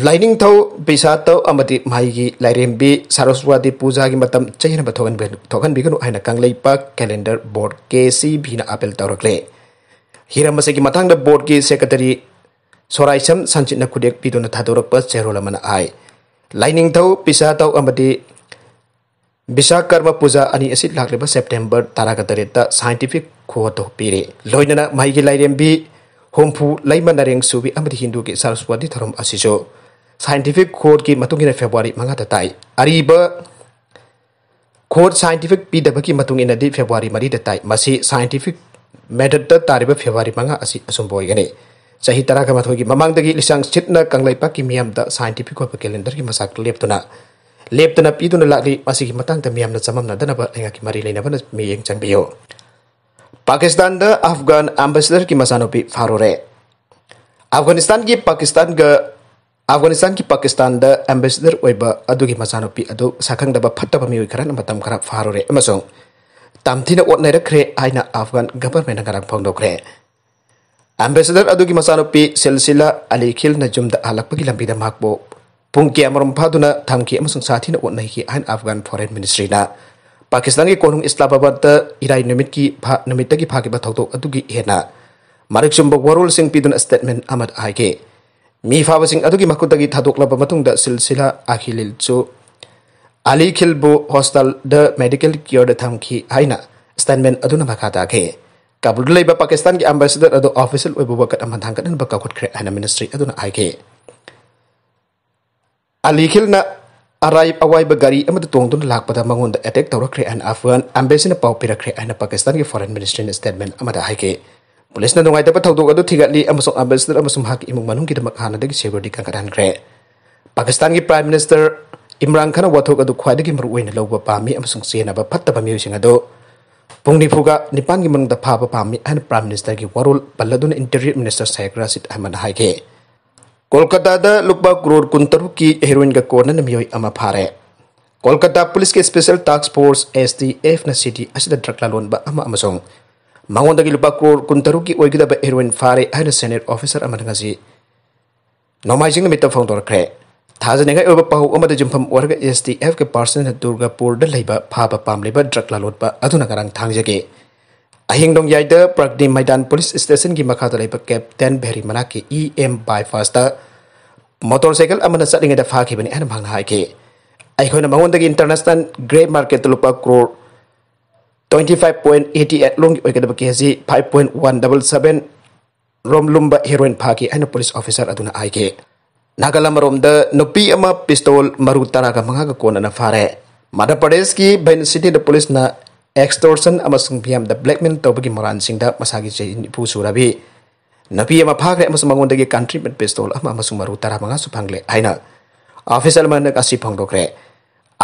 ꯂꯥꯏꯅꯤꯡꯊꯧ ꯕꯤꯁꯥꯇꯧ ꯑꯃꯗꯤ ꯃꯍꯩꯒꯤ ꯂꯥꯏꯔꯦꯝꯕꯤ ꯁꯔꯁꯋꯥꯇꯤ ꯄꯨꯖꯥꯒꯤ ꯃꯇꯝ ꯆꯌꯦꯠꯅꯕ ꯊꯣꯛꯍꯟꯕꯤ-, ꯊꯣꯛꯍꯟꯕꯤꯒꯅꯨ ꯍꯥꯏꯅ ꯀꯪꯂꯩꯄꯥꯛ ꯀꯦꯂꯦꯟꯗꯔ ꯕꯣꯔꯗ, ꯀꯦ ꯁꯤ ꯕꯤꯅ ꯑꯥꯄꯤꯜ ꯇꯧꯔꯛꯂꯦ꯫ ꯍꯤꯔꯝ ꯑꯁꯤꯒꯤ ꯃꯇꯥꯡꯗ ꯕꯣꯔꯗꯀꯤ ꯁꯦꯀ꯭ꯔꯦꯇꯔꯤ ꯁꯣꯔꯥꯏꯁꯝ ꯁꯟꯖꯤꯠꯅ ꯈꯨꯗꯦꯛ ꯄꯤꯗꯨꯅ ꯊꯥꯗꯣꯔꯛꯄ ꯆꯦꯔꯣꯜ ꯑꯃꯅ ꯍꯥꯏ, ꯂꯥꯏꯅꯤꯡꯊꯧ, ꯄꯤꯁꯥꯇꯧ ꯑꯃꯗꯤ ꯕꯤꯁꯥꯀꯔꯃ ꯄꯨꯖꯥ ꯑꯅꯤ ꯑꯁꯤ ꯂꯥꯛꯂꯤꯕ ꯁꯦꯞꯇꯦꯝꯕꯔ ꯇꯔꯥꯒ ꯇꯔꯦꯠꯇ ꯁꯥꯏꯟꯇꯤꯐꯤꯛ ꯈꯨꯍꯣꯠꯇꯨ ꯄꯤꯔꯤ꯫ ꯂꯣꯏꯅꯅ ꯃꯍꯩꯒꯤ ꯂꯥꯏꯔꯦꯝꯕꯤ ꯍꯨꯝꯐꯨ ꯂꯩꯃ ꯅꯔꯦꯡ ꯁꯨꯕꯤ ꯑꯃꯗꯤ ꯍꯤꯟꯗꯨꯒꯤ ꯁꯔꯁꯋꯇꯤ ꯊꯧꯔꯝ ꯑꯁꯤꯁꯨ ꯁꯥꯏꯟꯇꯤꯐꯤꯛ ꯈꯨꯍꯣꯠꯀꯤ ꯃꯇꯨꯡ ꯏꯟꯅ ꯐꯦꯕ꯭ꯔꯨꯋꯥꯔꯤ ꯃꯉꯥꯗ ꯇꯥꯏ꯫ ꯑꯔꯤꯕ ꯈꯨꯍꯣꯠ ꯁꯥꯏꯟꯇꯤꯐꯤꯛ ꯄꯤꯗꯕꯒꯤ ꯃꯇꯨꯡ ꯏꯟꯅꯗꯤ ꯐꯦꯕ꯭ꯔꯨꯋꯥꯔꯤ ꯃꯔꯤꯗ ꯇꯥꯏ꯫ ꯃꯁꯤ ꯁꯥꯏꯟꯇꯤꯐꯤꯛ ꯃꯦꯊꯗꯇ ꯇꯥꯔꯤꯕ ꯐꯦꯕ꯭ꯔꯨꯋꯥꯔꯤ ꯃꯉꯥ ꯑꯁꯤ ꯑꯆꯨꯝꯕ ꯑꯣꯏꯒꯅꯤ꯫ ꯆꯍꯤ ꯇꯔꯥꯒ ꯃꯥꯊꯣꯏꯒꯤ ꯃꯃꯥꯡꯗꯒꯤ ꯂꯤꯁꯥꯡ ꯁꯤꯠꯅ ꯀꯪꯂꯩꯄꯥꯛꯀꯤ ꯃꯤꯌꯥꯝꯗ ꯁꯥꯏꯟꯇꯤꯐꯤꯛ ꯑꯣꯏꯕ ꯀꯦꯂꯦꯟꯗꯔꯒꯤ ꯃꯁꯛ ꯂꯦꯞꯇꯨꯅ ꯂꯦꯞꯇꯅ ꯄꯤꯗꯨꯅ ꯂꯥꯛꯂꯤ꯫ ꯃꯁꯤꯒꯤ ꯃꯇꯥꯡꯗ ꯃꯤꯌꯥꯝꯅ ꯆꯃꯝꯅꯗꯅꯕ ꯂꯩꯉꯥꯛꯀꯤ ꯃꯔꯤ ꯂꯩꯅꯕꯅ ꯃꯤꯠꯌꯦꯡ ꯆꯪꯕꯤꯌꯨ꯫ ꯄꯥꯀꯤꯁꯇꯥꯟꯗ ꯑꯐꯒꯥꯟ ꯑꯦꯝꯕꯦꯁꯦꯗꯔꯒꯤ ꯃꯆꯥꯅꯨꯄꯤ ꯐꯥꯔꯨꯔꯦ꯫ ꯑꯐꯒꯥꯅꯤꯁꯇꯥꯟꯒꯤ ꯄꯥꯀꯤꯁꯇꯥꯟꯒ ꯑꯐꯒꯥꯅꯤꯁꯇꯥꯟꯒꯤ ꯄꯥꯀꯤꯁꯇꯥꯟꯗ ꯑꯦꯝꯕꯦꯁꯦꯗꯔ ꯑꯣꯏꯕ ꯑꯗꯨꯒꯤ ꯃꯆꯥꯅꯨꯄꯤ ꯑꯗꯨ ꯁꯛꯈꯪꯗꯕ ꯐꯠꯇꯕ ꯃꯤꯑꯣꯏ ꯈꯔꯅ ꯃꯇꯝ ꯈꯔ ꯐꯥꯔꯨꯔꯦ ꯑꯃꯁꯨꯡ ꯇꯝꯊꯤꯅ ꯑꯣꯠꯅꯔꯛꯈ꯭ꯔꯦ ꯍꯥꯏꯅ ꯑꯐꯒꯥꯟ ꯒꯚꯔꯟꯃꯦꯟꯠꯅ ꯉꯔꯥꯡ ꯐꯣꯡꯗꯣꯛꯈ꯭ꯔꯦ꯫ ꯑꯦꯝꯕꯦꯁꯦꯗꯔ ꯑꯗꯨꯒꯤ ꯃꯆꯥꯅꯨꯄꯤ ꯁꯤꯜꯁꯤꯂꯥ ꯑꯂꯤ ꯈꯤꯜꯅ ꯌꯨꯝꯗ ꯍꯜꯂꯛꯄꯒꯤ ꯂꯝꯕꯤꯗ ꯃꯍꯥꯛꯄꯨ ꯄꯨꯡ ꯀꯌꯥꯃꯔꯨꯝ ꯐꯥꯗꯨꯅ ꯊꯝꯈꯤ ꯑꯃꯁꯨꯡ ꯁꯥꯊꯤꯅ ꯑꯣꯠꯅꯈꯤ ꯍꯥꯏꯅ ꯑꯐꯒꯥꯟ ꯐꯣꯔꯦꯟ ꯃꯤꯅꯤꯁꯇ꯭ꯔꯤꯅ ꯄꯥꯀꯤꯁꯇꯥꯟꯒꯤ ꯀꯣꯅꯨꯡ ꯏꯁꯂꯥꯃꯥꯕꯥꯗꯇ ꯏꯔꯥꯏ ꯅꯨꯃꯤꯠꯀꯤ ꯐꯥ-, ꯅꯨꯃꯤꯠꯇꯒꯤ ꯐꯥꯈꯤꯕ ꯊꯧꯗꯣꯛ ꯑꯗꯨꯒꯤ ꯍꯦꯟꯅ ꯃꯔꯤꯛ ꯆꯨꯝꯕ ꯋꯥꯔꯣꯜꯁꯤꯡ ꯄꯤꯗꯨꯅ ꯁ꯭ꯇꯦꯠꯃꯦꯟꯠ ꯑꯃꯗ ꯍꯥꯏꯈꯤ꯫ ꯃꯤ ꯐꯥꯕꯁꯤꯡ ꯑꯗꯨꯒꯤ ꯃꯈꯨꯠꯇꯒꯤ ꯊꯥꯗꯣꯛꯂꯕ ꯃꯇꯨꯡꯗ ꯁꯤꯜꯁꯤꯂꯥ ꯑꯈꯤꯂꯤꯜꯁꯨ ꯑꯂꯤ ꯈꯤꯜꯕꯨ ꯍꯣꯁꯇꯥꯜꯗ ꯃꯦꯗꯤꯀꯦꯜ ꯀꯤꯌꯔꯗ ꯊꯝꯈꯤ ꯍꯥꯏꯅ ꯁ꯭ꯇꯦꯠꯃꯦꯟꯠ ꯑꯗꯨꯅ ꯃꯈꯥ ꯇꯥꯈꯤ꯫ ꯀꯥꯕꯨꯜꯗ ꯂꯩꯕ ꯄꯥꯀꯤꯁꯇꯥꯟꯒꯤ ꯑꯦꯝꯕꯦꯁꯦꯗꯔ ꯑꯗꯨ ꯑꯣꯐꯤꯁꯤꯌꯦꯜ ꯑꯣꯏꯕ ꯋꯥꯀꯠ ꯑꯃ ꯊꯥꯡꯒꯠꯅꯅꯕ ꯀꯧꯈꯠꯈ꯭ꯔꯦ ꯍꯥꯏꯅ ꯃꯤꯅꯤꯁꯇ꯭ꯔꯤ ꯑꯗꯨꯅ ꯍꯥꯏꯈꯤ꯫ ꯑꯂꯤ ꯈꯤꯜꯅ ꯑꯔꯥꯏ ꯑꯋꯥꯏꯕ ꯒꯥꯔꯤ ꯑꯃꯗ ꯇꯣꯡꯗꯨꯅ ꯂꯥꯛꯄꯗ ꯃꯉꯣꯟꯗ ꯑꯦꯇꯦꯛ ꯇꯧꯔꯛꯈ꯭ꯔꯦ ꯍꯥꯏꯅ ꯑꯐꯒꯥꯟ ꯑꯦꯝꯕꯦꯁꯤꯅ ꯄꯥꯎ ꯄꯤꯔꯛꯈ꯭ꯔꯦ ꯍꯥꯏꯅ ꯄꯥꯀꯤꯁꯇꯥꯟꯒꯤ ꯐꯣꯔꯦꯟ ꯃꯤꯅꯤꯁꯇ꯭ꯔꯤꯅ ꯁ꯭ꯇꯦꯠꯃꯦꯟꯠ ꯑꯃꯗ ꯍꯥꯏꯈꯤ꯫ ꯄꯨꯂꯤꯁꯅ ꯅꯨꯡꯉꯥꯏꯇꯕ ꯊꯧꯗꯣꯛ ꯑꯗꯨ ꯊꯤꯒꯠꯂꯤ ꯑꯃꯁꯨꯡ ꯑꯦꯝꯕꯦꯁꯦꯗꯔ ꯑꯃꯁꯨꯡ ꯃꯍꯥꯛꯀꯤ ꯏꯃꯨꯡ ꯃꯅꯨꯡꯒꯤꯗꯃꯛ ꯍꯥꯟꯅꯗꯒꯤ ꯁꯦꯀ꯭ꯌꯨꯔꯤꯇꯤ ꯀꯟꯈꯠꯍꯟꯈ꯭ꯔꯦ꯫ ꯄꯥꯀꯤꯁꯇꯥꯟꯒꯤ ꯄ꯭ꯔꯥꯏꯝ ꯃꯤꯅꯤꯁꯇꯔ ꯏꯝꯔꯥꯟ ꯈꯥꯟꯅ ꯋꯥꯊꯣꯛ ꯑꯗꯨ ꯈ꯭ꯋꯥꯏꯗꯒꯤ ꯃꯔꯨꯑꯣꯏꯅ ꯂꯧꯕ ꯄꯥꯝꯃꯤ ꯑꯃꯁꯨꯡ ꯆꯦꯟꯅꯕ ꯐꯠꯇꯕ ꯃꯤꯑꯣꯏꯁꯤꯡ ꯑꯗꯨ ꯄꯨꯡ ꯅꯤꯐꯨꯒ ꯅꯤꯄꯥꯟꯒꯤ ꯃꯅꯨꯡꯗ ꯐꯥꯕ ꯄꯥꯝꯃꯤ ꯍꯥꯏꯅ ꯄ꯭ꯔꯥꯏꯝ ꯃꯤꯅꯤꯁꯇꯔꯒꯤ ꯋꯥꯔꯣꯜ ꯄꯜꯂꯗꯨꯅ ꯏꯟꯇꯤꯔꯤꯌꯔ ꯃꯤꯅꯤꯁꯇꯔ ꯁꯥꯏꯈ ꯔꯥꯁꯤꯗ ꯑꯍꯃꯗꯅ ꯍꯥꯏꯈꯤ꯫ ꯀꯣꯜꯀꯇꯥꯗ ꯂꯨꯄꯥ ꯀ꯭ꯔꯣꯔ ꯀꯨꯟꯇꯔꯨꯛꯀꯤ ꯍꯦꯔꯣꯏꯟꯒ ꯀꯣꯟꯅꯅ ꯃꯤꯑꯣꯏ ꯑꯃ ꯐꯥꯔꯦ꯫ ꯀꯣꯜꯀꯇꯥ ꯄꯨꯂꯤꯁꯀꯤ ꯁ꯭ꯄꯦꯁꯦꯜ ꯇꯥꯁꯛ ꯐꯣꯔꯁ, STF, ꯅ ꯁꯤꯇꯤ ꯑꯁꯤꯗ ꯗ꯭ꯔꯒ ꯂꯂꯣꯟꯕ ꯑꯃ ꯑꯃꯁꯨꯡ ꯃꯉꯣꯟꯗꯒꯤ ꯂꯨꯄꯥ ꯀ꯭ꯔꯣꯔ ꯀꯨꯟꯇꯔꯨꯛꯀꯤ ꯑꯣꯏꯒꯗꯕ ꯍꯦꯔꯣꯏꯟ ꯐꯥꯔꯦ ꯍꯥꯏꯅ ꯁꯦꯅꯤꯌꯔ ꯑꯣꯐꯤꯁꯔ ꯑꯃꯅ ꯉꯁꯤ ꯅꯣꯡꯃꯥꯏꯖꯤꯡ ꯅꯨꯃꯤꯠꯇ ꯐꯣꯡꯗꯣꯔꯛꯈ꯭ꯔꯦ꯫ ꯊꯥꯖꯅꯤꯡꯉꯥꯏ ꯑꯣꯏꯕ ꯄꯥꯎ ꯑꯃꯗ ꯌꯨꯝꯐꯝ ꯑꯣꯏꯔꯒ STFꯀꯤ ꯄꯥꯔꯁꯅꯦꯜꯅ ꯗꯨꯔꯒꯥꯄꯨꯔꯗ ꯂꯩꯕ ꯐꯥꯕ ꯄꯥꯝꯂꯤꯕ ꯗ꯭ꯔꯒ ꯂꯂꯣꯟꯕ ꯑꯗꯨꯅ ꯉꯔꯥꯡ ꯊꯥꯡꯖꯒꯤ ꯑꯍꯤꯡ ꯅꯣꯡꯌꯥꯏꯗ ꯄ꯭ꯔꯒꯅꯤ ꯃꯩꯗꯥꯟ ꯄꯨꯂꯤꯁ ꯁ꯭ꯇꯦꯁꯟꯒꯤ ꯃꯈꯥꯗ ꯂꯩꯕ ꯀꯦꯞꯇꯦꯟ ꯚꯦꯔꯤ ꯃꯅꯥꯛꯀꯤ ꯏ ꯑꯦꯝ ꯕꯥꯏꯄꯥꯁꯇ ꯃꯣꯇꯣꯔ ꯁꯥꯏꯀꯜ ꯑꯃꯅ ꯆꯠꯂꯤꯉꯩꯗ ꯐꯥꯈꯤꯕꯅꯤ ꯍꯥꯏꯅ ꯃꯍꯥꯛꯅ ꯍꯥꯏꯈꯤ꯫ ꯑꯩꯈꯣꯏꯅ ꯃꯉꯣꯟꯗꯒꯤ ꯏꯟꯇꯔꯅꯦꯁꯅꯦꯜ ꯒ꯭ꯔꯦ ꯃꯥꯔꯀꯦꯠꯇ ꯂꯨꯄꯥ crore twenty five point eighty eight ꯂꯣꯝꯒꯤ ꯑꯣꯏꯒꯗꯕ ꯀꯦ G five point one double seven ꯔꯣꯝ ꯂꯨꯝꯕ ꯍꯦꯔꯣꯏꯟ ꯐꯥꯈꯤ ꯍꯥꯏꯅ ꯄꯨꯂꯤꯁ ꯑꯣꯐꯤꯁꯥꯔ ꯑꯗꯨꯅ ꯍꯥꯏꯈꯤ꯫ ꯅꯥꯒꯥꯂꯥꯟ ꯑꯃꯔꯣꯝꯗ ꯅꯨꯄꯤ ꯑꯃ ꯄꯤꯁꯇꯣꯜ ꯃꯔꯨ ꯇꯔꯥꯒ ꯃꯉꯥꯒ ꯀꯣꯟꯅꯅ ꯐꯥꯔꯦ꯫ ꯃꯙ꯭ꯌ ꯄ꯭ꯔꯗꯦꯁꯀꯤ ꯚꯦꯟ ꯁꯤꯇꯤꯗ ꯄꯨꯂꯤꯁꯅ ꯑꯦꯛꯁꯇꯣꯔꯁꯟ ꯑꯃꯁꯨꯡ ꯃꯤꯌꯥꯝꯗ ꯕ꯭ꯂꯦꯛꯃꯦꯜ ꯇꯧꯕꯒꯤ ꯃꯔꯥꯜꯁꯤꯡꯗ ꯃꯁꯥꯒꯤ ꯆꯍꯤ ꯅꯤꯐꯨ ꯁꯨꯔꯕꯤ ꯅꯨꯄꯤ ꯑꯃ ꯐꯥꯈ꯭ꯔꯦ ꯑꯃꯁꯨꯡ ꯃꯉꯣꯟꯗꯒꯤ ꯀꯟꯇ꯭ꯔꯤꯕꯦꯟ ꯄꯤꯁꯇꯣꯜ ꯑꯃ ꯑꯃꯁꯨꯡ ꯃꯔꯨ ꯇꯔꯥꯃꯉꯥꯁꯨ ꯐꯪꯂꯦ ꯍꯥꯏꯅ ꯑꯣꯐꯤꯁꯤꯌꯦꯜ ꯑꯃꯅ ꯉꯁꯤ ꯐꯣꯡꯗꯣꯛꯈ꯭ꯔꯦ꯫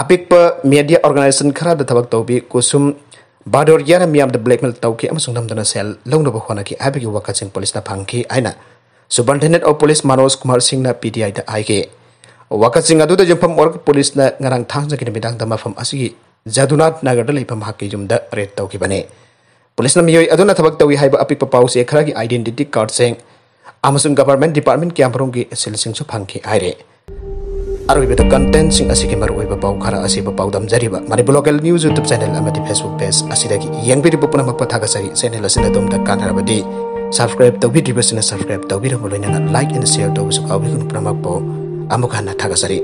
ꯑꯄꯤꯛꯄ ꯃꯤꯗꯤꯌꯥ ꯑꯣꯔꯒꯅꯥꯏꯖꯦꯁꯟ ꯈꯔꯗ ꯊꯕꯛ ꯇꯧꯕꯤ ꯀꯨꯁꯨꯝ ꯕꯥꯗꯣꯔꯤꯌꯥꯅ ꯃꯤꯌꯥꯝꯗ ꯕ꯭ꯂꯦꯛꯃꯦꯜ ꯇꯧꯈꯤ ꯑꯃꯁꯨꯡ ꯅꯝꯗꯨꯅ ꯁꯦꯜ ꯂꯧꯅꯕ ꯍꯣꯠꯅꯈꯤ ꯍꯥꯏꯕꯒꯤ ꯋꯥꯀꯠꯁꯤꯡ ꯄꯨꯂꯤꯁꯅ ꯐꯪꯈꯤ ꯍꯥꯏꯅ superintendent of police Manoj Kumar ꯁꯤꯡꯅ ꯄꯤ ꯇꯤ ꯑꯥꯏꯗ ꯍꯥꯏꯈꯤ꯫ ꯋꯥꯀꯠꯁꯤꯡ ꯑꯗꯨꯗ ꯌꯨꯝꯐꯝ ꯑꯣꯏꯔꯒ ꯄꯨꯂꯤꯁꯅ ꯉꯔꯥꯡ ꯊꯥꯡꯖꯒꯤ ꯅꯨꯃꯤꯗꯥꯡꯗ ꯃꯐꯝ ꯑꯁꯤꯒꯤ ꯖꯗꯨꯅꯥꯊ ꯅꯒꯔꯗ ꯂꯩꯕ ꯃꯍꯥꯛꯀꯤ ꯌꯨꯝꯗ ꯔꯦꯗ ꯇꯧꯈꯤꯕꯅꯤ꯫ ꯄꯨꯂꯤꯁꯅ ꯃꯤꯑꯣꯏ ꯑꯗꯨꯅ ꯊꯕꯛ ꯇꯧꯏ ꯍꯥꯏꯕ ꯑꯄꯤꯛꯄ ꯄꯥꯎꯆꯦ ꯈꯔꯒꯤ ꯑꯥꯏꯗꯦꯟꯇꯤꯇꯤ ꯀꯥꯔꯗꯁꯤꯡ ꯑꯃꯁꯨꯡ ꯒꯚꯔꯟꯃꯦꯟꯠ ꯗꯤꯄꯥꯔꯠꯃꯦꯟꯠ ꯀꯌꯥꯃꯔꯨꯝꯒꯤ ꯁꯤꯜꯁꯤꯡꯁꯨ ꯐꯪꯈꯤ ꯍꯥꯏꯔꯦ꯫ ꯑꯔꯣꯏꯕꯗ ꯀꯟꯇꯦꯟꯠꯁꯤꯡ ꯑꯁꯤꯒꯤ ꯃꯔꯨꯑꯣꯏꯕ ꯄꯥꯎ ꯈꯔ ꯑꯁꯤꯕꯨ ꯄꯥꯎꯗꯝꯖꯔꯤꯕ Manipur local news YouTube channel ꯑꯃꯗꯤ ꯐꯦꯁꯕꯨꯛ ꯄꯦꯖ ꯑꯁꯤꯗꯒꯤ ꯌꯦꯡꯕꯤꯔꯤꯕ ꯄꯨꯝꯅꯃꯛꯄꯨ ꯊꯥꯒꯠꯆꯔꯤ꯫ ꯆꯦꯅꯦꯜ ꯑꯁꯤꯅ ꯑꯗꯣꯝꯗ ꯀꯥꯟꯅꯔꯕꯗꯤ ꯁꯕꯁꯀ꯭ꯔꯥꯏꯕ ꯇꯧꯕꯤꯗ꯭ꯔꯤꯕꯁꯤꯡꯅ ꯁꯕꯁꯀ꯭ꯔꯥꯏꯕ ꯇꯧꯕꯤꯔꯝꯃꯨ, ꯂꯣꯏꯅꯅ ꯂꯥꯏꯛ ꯑꯦꯟ ꯁꯤꯌꯔ ꯇꯧꯕꯁꯨ ꯀꯥꯎꯕꯤꯒꯅꯨ꯫ ꯄꯨꯝꯅꯃꯛꯄꯨ ꯑꯃꯨꯛ ꯍꯟꯅ ꯊꯥꯒꯠꯆꯔꯤ꯫